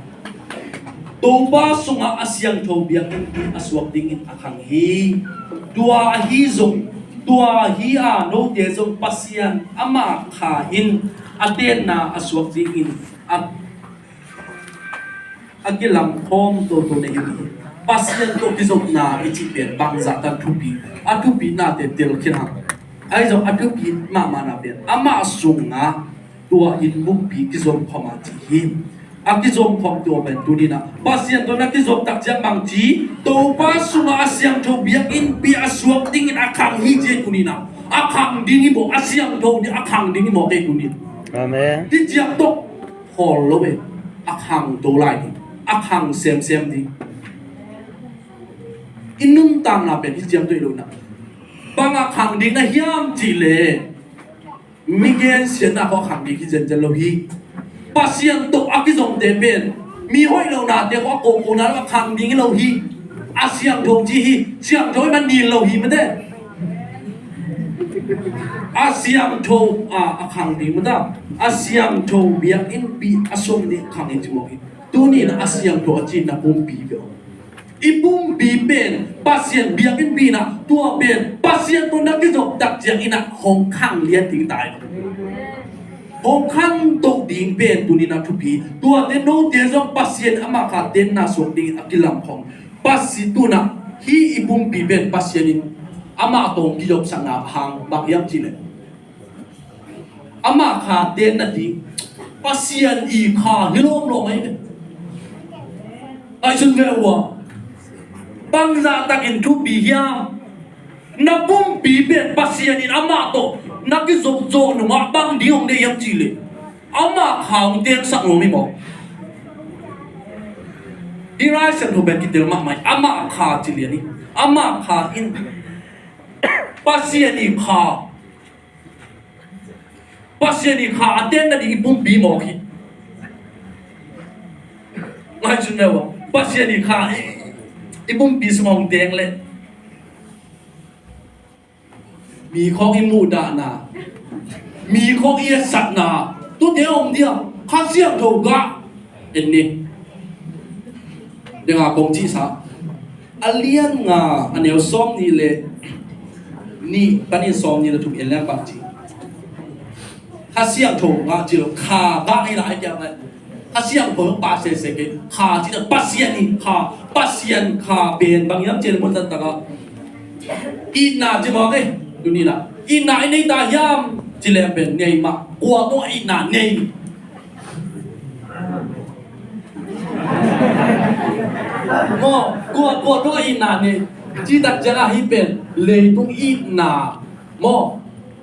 Topa sungah a siangtho biakinn a suak dingin a khang hi. Tua ahi zong, tua hi a note zong Pasian amah kha in a tenna a suak dingin a a kilamkhawm toto na hi uh hi. Pasian tawh kizopna i cih pen bangzah tan thupi, a thupi nate tel khin hang. Ahi zong a thupi mahmahna pen amah sungah tua inn bumpi kizom khawm a ci hi. A kizom khawm tua pen tuni-in ah Pasian tawh na kizop tak ciang bang ci, Topa sungah a siangtho biakinnpi a suak dingin a khang hi ci hi tuni-in ah. A khang ding hi maw, a siangtho ding, a khang ding hi maw kei tuni-in. Amen. Hi ciang tawh khawl lo e, a khangto lai ding, a khang semsem ding. I nuntakna pen hi ciang tawh hi lo-in ah. Bang a khang ding na hiam cih leh mi gensiatna khawng a khang ding hi zenzen lo hi. Pasian tawh a kizomte pen mi hoih lonate khawng a kona lo a khang ding hi lo hi. A siangtho ci hi, siangtho hi man nil lo hi mate. A siangtho a, a khang ding mata. A siangtho biakinnpi a suak ding khang hi ci mawk hi. Tuni-in a siangtho a cihna pumpi peuh. I pumpi pen Pasian biakinnpi in ah, tua pen Pasian tawh na kizop tak ciangin ah hong khang lian ding ta hi. Hong khangto ding pen tuni-in ah thupi. Tuate note zong Pasian amah kha tenna suak dingin a kilamkhawm. Pasian tu-in ah hih i pumpi pen Pasian in amah tawh kizopsakna hang bang hiam cih leh amah kha tenna ding Pasian i kha hi lawmlawm ahi ve. Ahi sun ve ua. Bangzah takin thupi hiam? Na pumpi pen Pasian in amah tawh na kizop zawh nungah bang ding hong deih hiam cih leh amah kha hong tengsak nuam hi maw? Hih Lai Siangtho pen kitel mahmah hi. Amah kha ci lian hi. Amah kha in Pasian i kha Pasian i kha a tenna ding i pumpi mawk hi. Ngai cun neu a Pasian i kha i, i pumpi sung hong teng leh mi khawng i muhdahna, mi khawng i etsakna, tuate hong dia Kha Siangtho gah en ni. Denga kong cihsa a lian nga a neu sawm nih le nih panin sawm nih le thum en leng bang ci. Kha Siangtho gah ci lo, kha gah hi lai tiang lai. Kha Siangtho pa sese ke kha ci lo, Pasian i kha, Pasian kha pen bang hiam ci le mun tan taka itna ci mawk e. Tuni na itna i nei ta hiam ci le pen nei mah, kua tawh itna nei. Maw, kua, kua tawh itna nei. Ci tak ciang a hih pen leitung itna. Maw,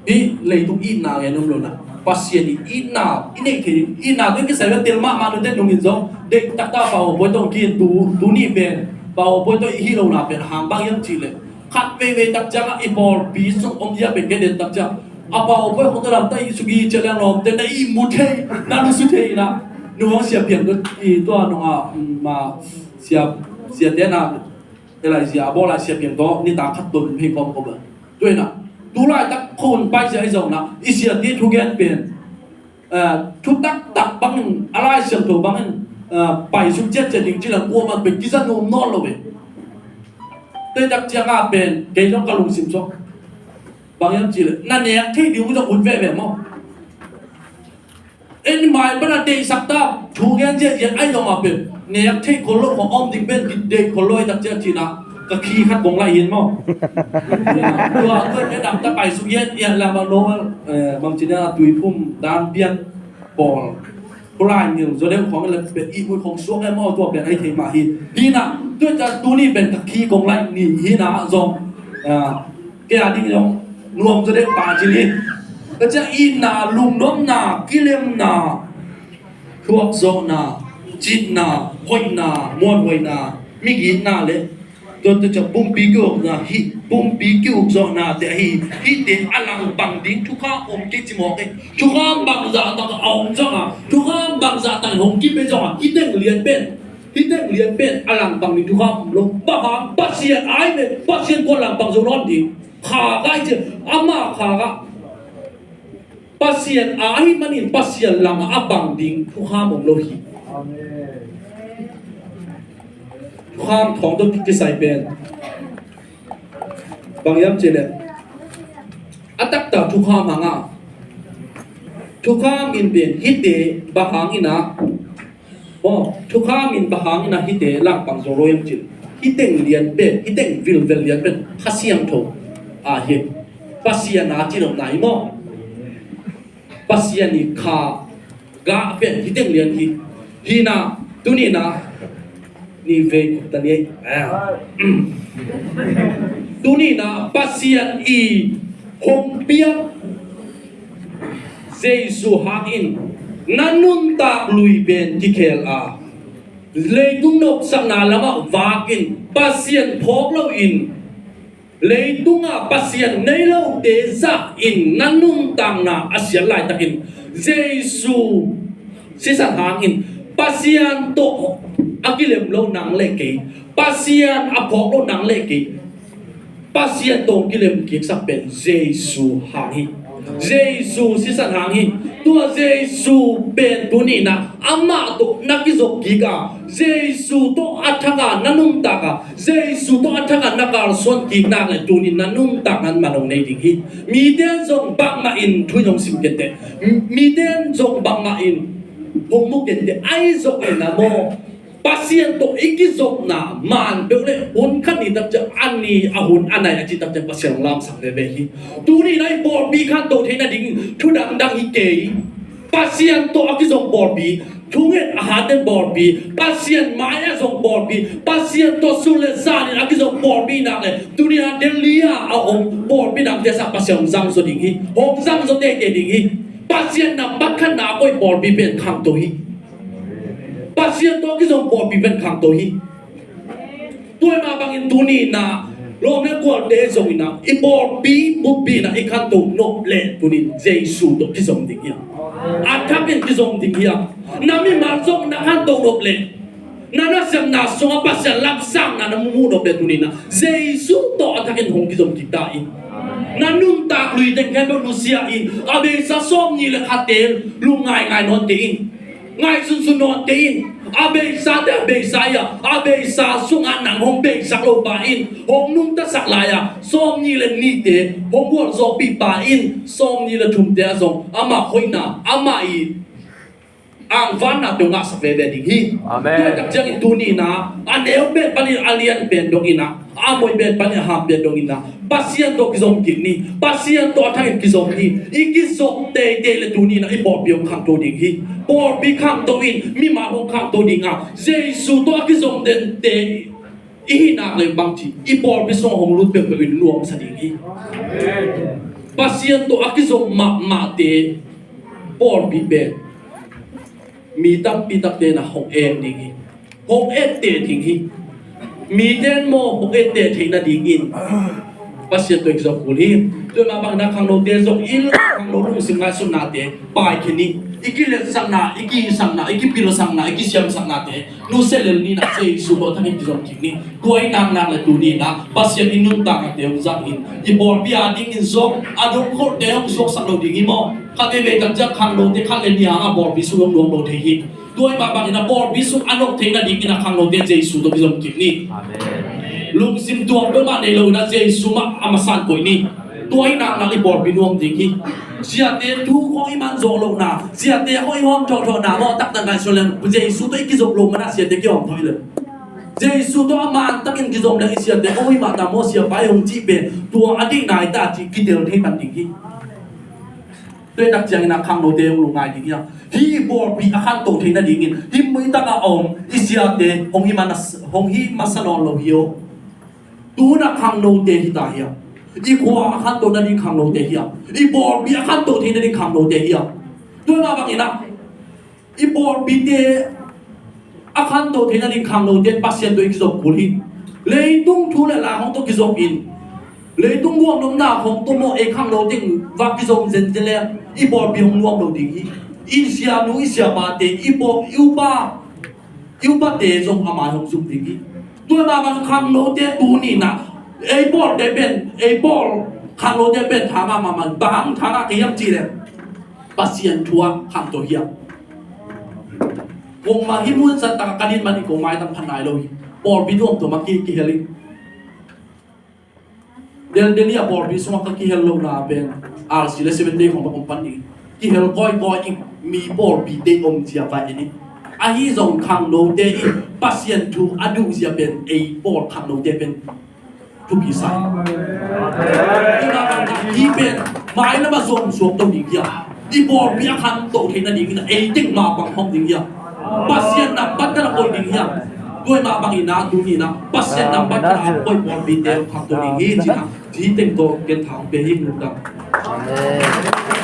hih leitung itna ngen um lo na. Pasian i itna i neih thei ding. Itna tawh kisai vel tel mahmah nute nungin zong deih taktak Pau Haw Poi tawh ki tu, tuni pen Pau Haw Poi tawh i hih lohna pen hang bang hiam cih leh khat veivei tak ciangah i pawlpi sung om dia pen kei den tak ciang a Pau Haw Poi khawng tawh lamtak i suk i ciah leng lawmte na i mu thei, na lusu thei inah nung hong Sia Piang tawh i tua nungah ma Sia, Siate na e lai zia a bawl lai Sia Piang tawh nitak khat tun hei kawm kawm a. Tua inah tu laitak khawng pai zia i zong na i Siate thugen pen eh, thu taktak bangin, a Lai Siangtho bangin, eh, pai suk ciatciat ding ci le kuamah pen kiza nuam nawn lo ve. Teitak ciangah pen kei zong ka lungsim suak. Bang hiam cih leh na nek thei ding uh zong ut veve maw? En mai pan a deihsak ta thu gen ziahziah ahi zongah pen nek thei khol lo khong om ding pen deih khol lo ahi tak ciah cinah Ka khi khat kong laih hi maw. Tua tua ka dam ta pai suk hian, hian la ma lo, eh, bang ci na, Tuiphum dan pian pawl. Kulai ngil zaw deuh khong le pet i mui khong suak e maw, tua pen ai thei mah hi. Hi na, tua ta tuni pen ka khi kong laih ni hi na zong. Ah, kei a ding zong nuam zaw deuh pa ci ni. Ka cia itna, lungnuamna, kilemna, thuakzawhna, citna, hoihna, muanhuaina, migitna le tua tua cia pumpi kiukna hi, pumpi kiukzawhna te ahi. Hihte a langpang ding thukham om kei ci mawk e. Thukham bangzah tak a om zong a, thukham bangzah tak in hong kipia zong a, hih teng lian pen, hih teng lian pen a langpang ding thukham om lo. Bang hang? Pasian ai ve, Pasian kua langpang zo nawn ding? Kha gai cia, ama kha ga. Pasian a ahih manin Pasian lamah a bang ding thukham om lo hi. Thukham thawng tawh kisai pen bang hiam cih leh, a taktak thukham hang a, thukham in pen hihte bang hangin ah, aw, thukham in bang hangin ah hihte langpang zo lo hiam cih leh, hih teng lian pen, hih teng vilvel lian pen Kha Siangtho a hi. Pasian a ci lo na hi maw? Pasian i kha gah pen hih teng lian hi. Hi na, tuni na, ni vei kuk ta ni. Ah. Tuni na Pasian i hong piak Jesu hangin na nuntak lui pen kikhel a, leitung nopsakna lamah vakin Pasian phawk loin, leitungah Pasian nei lote zah in na nuntakna a siat laitakin Jesu sisan hangin Pasian tawh a kilem lo nang le kei, Pasian a phawk lo nang le kei, Pasian tawh kilem kiksak pen Jesu hang hi. Jesu sisan hang hi. Tua Jesu pen tuni na amah tawh na kizop kik a, Jesu tawh a thak a na nuntak a, Jesu tawh a thak a na kalsuan kik nak le tuni na nuntak nan man hong nei ding hi. Mite zong bangmah in thu in hong sim kei teh, mite zong bangmah in hong mu kei teh, ahi zongin a maw, Pasian tawh i kizopna man peuh le hun khat ni tak ciang a ni a hun a nai a ci tak ciang Pasian hong lamsang veve hi. Tuni na i pawlpi khanto theih nading thu dangdang hi kei. Pasian tawh a kizom pawlpi, thunget a haten pawlpi, Pasian mai a zong pawlpi, Pasian tawh sun le zan in a kizom pawlpi nak le tuni na Delhi a a om pawlpi dangte sang Pasian hong zang zaw ding hi. Hong zang zaw teitei ding hi. Pasian nambat khatna a koih pawlpi pen khangto hi. Pasian tawh kizom pawlpi pen khangto hi. Tua mah bangin tuni na lawm le gualte zongin a i pawlpi buppi na i khanto nop le tuni Jesu tawh kizom ding hi a, a thakin kizom ding hi a. Na mimal zong na khanto nop le na nasepna sungah Pasian lamsangna na muh nop le tuni na Jesu tawh a thakin hong kizom kik ta in. Na nuntak lui teng khempeuh nusia in, a beisa sawmnih le khatte lungngaingai nawn kei in. Ngaihsunsun nawn kei in. A beisate a beisa hi a, a beisa sungah nang hong beisak lo pa in, hong nungtasak lai a, sawmnih le nihte hong gualzawhpih pa in, sawmnih le thumte ah zong amah hoihna, amah i angvanna peuh ngahsak veve ding hi. Amen. Tua tak ciangin tuni na a neu pen panin a lian pen dongin a, a moi pen panin a ham pen dongin a, Pasian tawh kizom kik ni. Pasian tawh a thakin kizom ni. I kizom teitei le tuni na i pawlpi hong khangto ding hi. Pawlpi khangto in mimal hong khangto ding a, Jesu tawh a kizom dente i hih nak le bangci i pawlpi sungah hong lut peuhpeuh in nuamsa ding hi. Pasian tawh a kizom mahmahte pawlpi pen mi tampi takte na hong eng ding hi. Hong etteh ding hi. Mite in maw hong etteh theih nadingin Pasian tawh i kizom kul hi. Tua mah bangin a khangnote zong i khangno lungsim ngaihsutnate paikhia ni. I kiletsakna, i kihisakna, i kipilsakna, i kisiamsaknate nusia lel ni na, Jesu tawh thakin kizom kik ni. Tua i nak nak le tuni na Pasian i nuntaknate hong zang in, i pawlpi a dingin zong a dongkholhte hong suaksak lo ding hi maw? Khat veivei tak ciang khangnote khat le nih hang a pawlpi sung hong nuam lo thei hi. Tua i mah bangin a pawlpi sung a nop theih nadingin a khangnote Jesu tawh kizom kik ni. Amen. Lungsim tuam peuhmah nei lo in a Jesu mah a masa in koih ni. Tua i nak nak i pawlpi nuam ding hi. Siate thu khawng i man zawh lohna, siate khawng i hawm thawhthawhna maw, taktak ngaihsun leng Jesu tawh i kizop lo man a siate kihawm thawh hi lo. Jesu tawh a man takin kizom le i siate, "Oi, mah ta maw, siapa i hong cih pen tua a dih nai ta," ci kitel thei pan ding hi. Tua tak ciangin a khangnote hong lungngai ding hi a, hih i pawlpi a khanto thei nadingin hih mui taka om i siate hong hi mana, hong hi masa nawn lo hi aw. Tuna khangnote hi ta hi a, i khua a khanto nading khangnote hi a, i pawlpi a khanto thei nading khangnote hi a. Tua mah bangin a i pawlpite a khanto thei nading khangnote Pasian tawh i kizom kul hi. Leitung thu le la hong tawh kizom in, leitung guang nopna hong tawh maw, ei khangno teng va kizom zenzen le i pawlpi hong nuam lo ding hi. I sianu, i siapate, i paw, i upa, i upate zong a mai hong zum ding hi. Tua mah bang khangnote tuni-in a, ei pawlte pen, ei pawl khangnote pen tha mahmah, bang tha ngah ka hiam cih leh Pasian thu a khanto hi a. Kong mah hih mun san taka ka din manin kong maitam phat nai lo hi. Pawlpi tuamtuam ah ki, kihel hi. Del, Delhi a pawlpi sungah ka kihel lohna pen R C le Seventh Day khong bang hong pan ding. Kihel kawikawi in mi pawlpite om zia vai en hi. Ahi zong khangnote in Pasian thu a duh zia pen ei pawl khangnote pen thupi sa hi. Hih pen mailam ah zuam suak to ding hi a, i pawlpi a khanto thei nadingin ei teng mah bang hong ding hi a, Pasian nambat ka na koih ding hi a. Tua mah bangin a tuni-in a Pasian nambat ka na koih pawlpite khanto ding hi, ci-in a, hih teng tawh ken tha hong pia hi. Lungdam. Amen.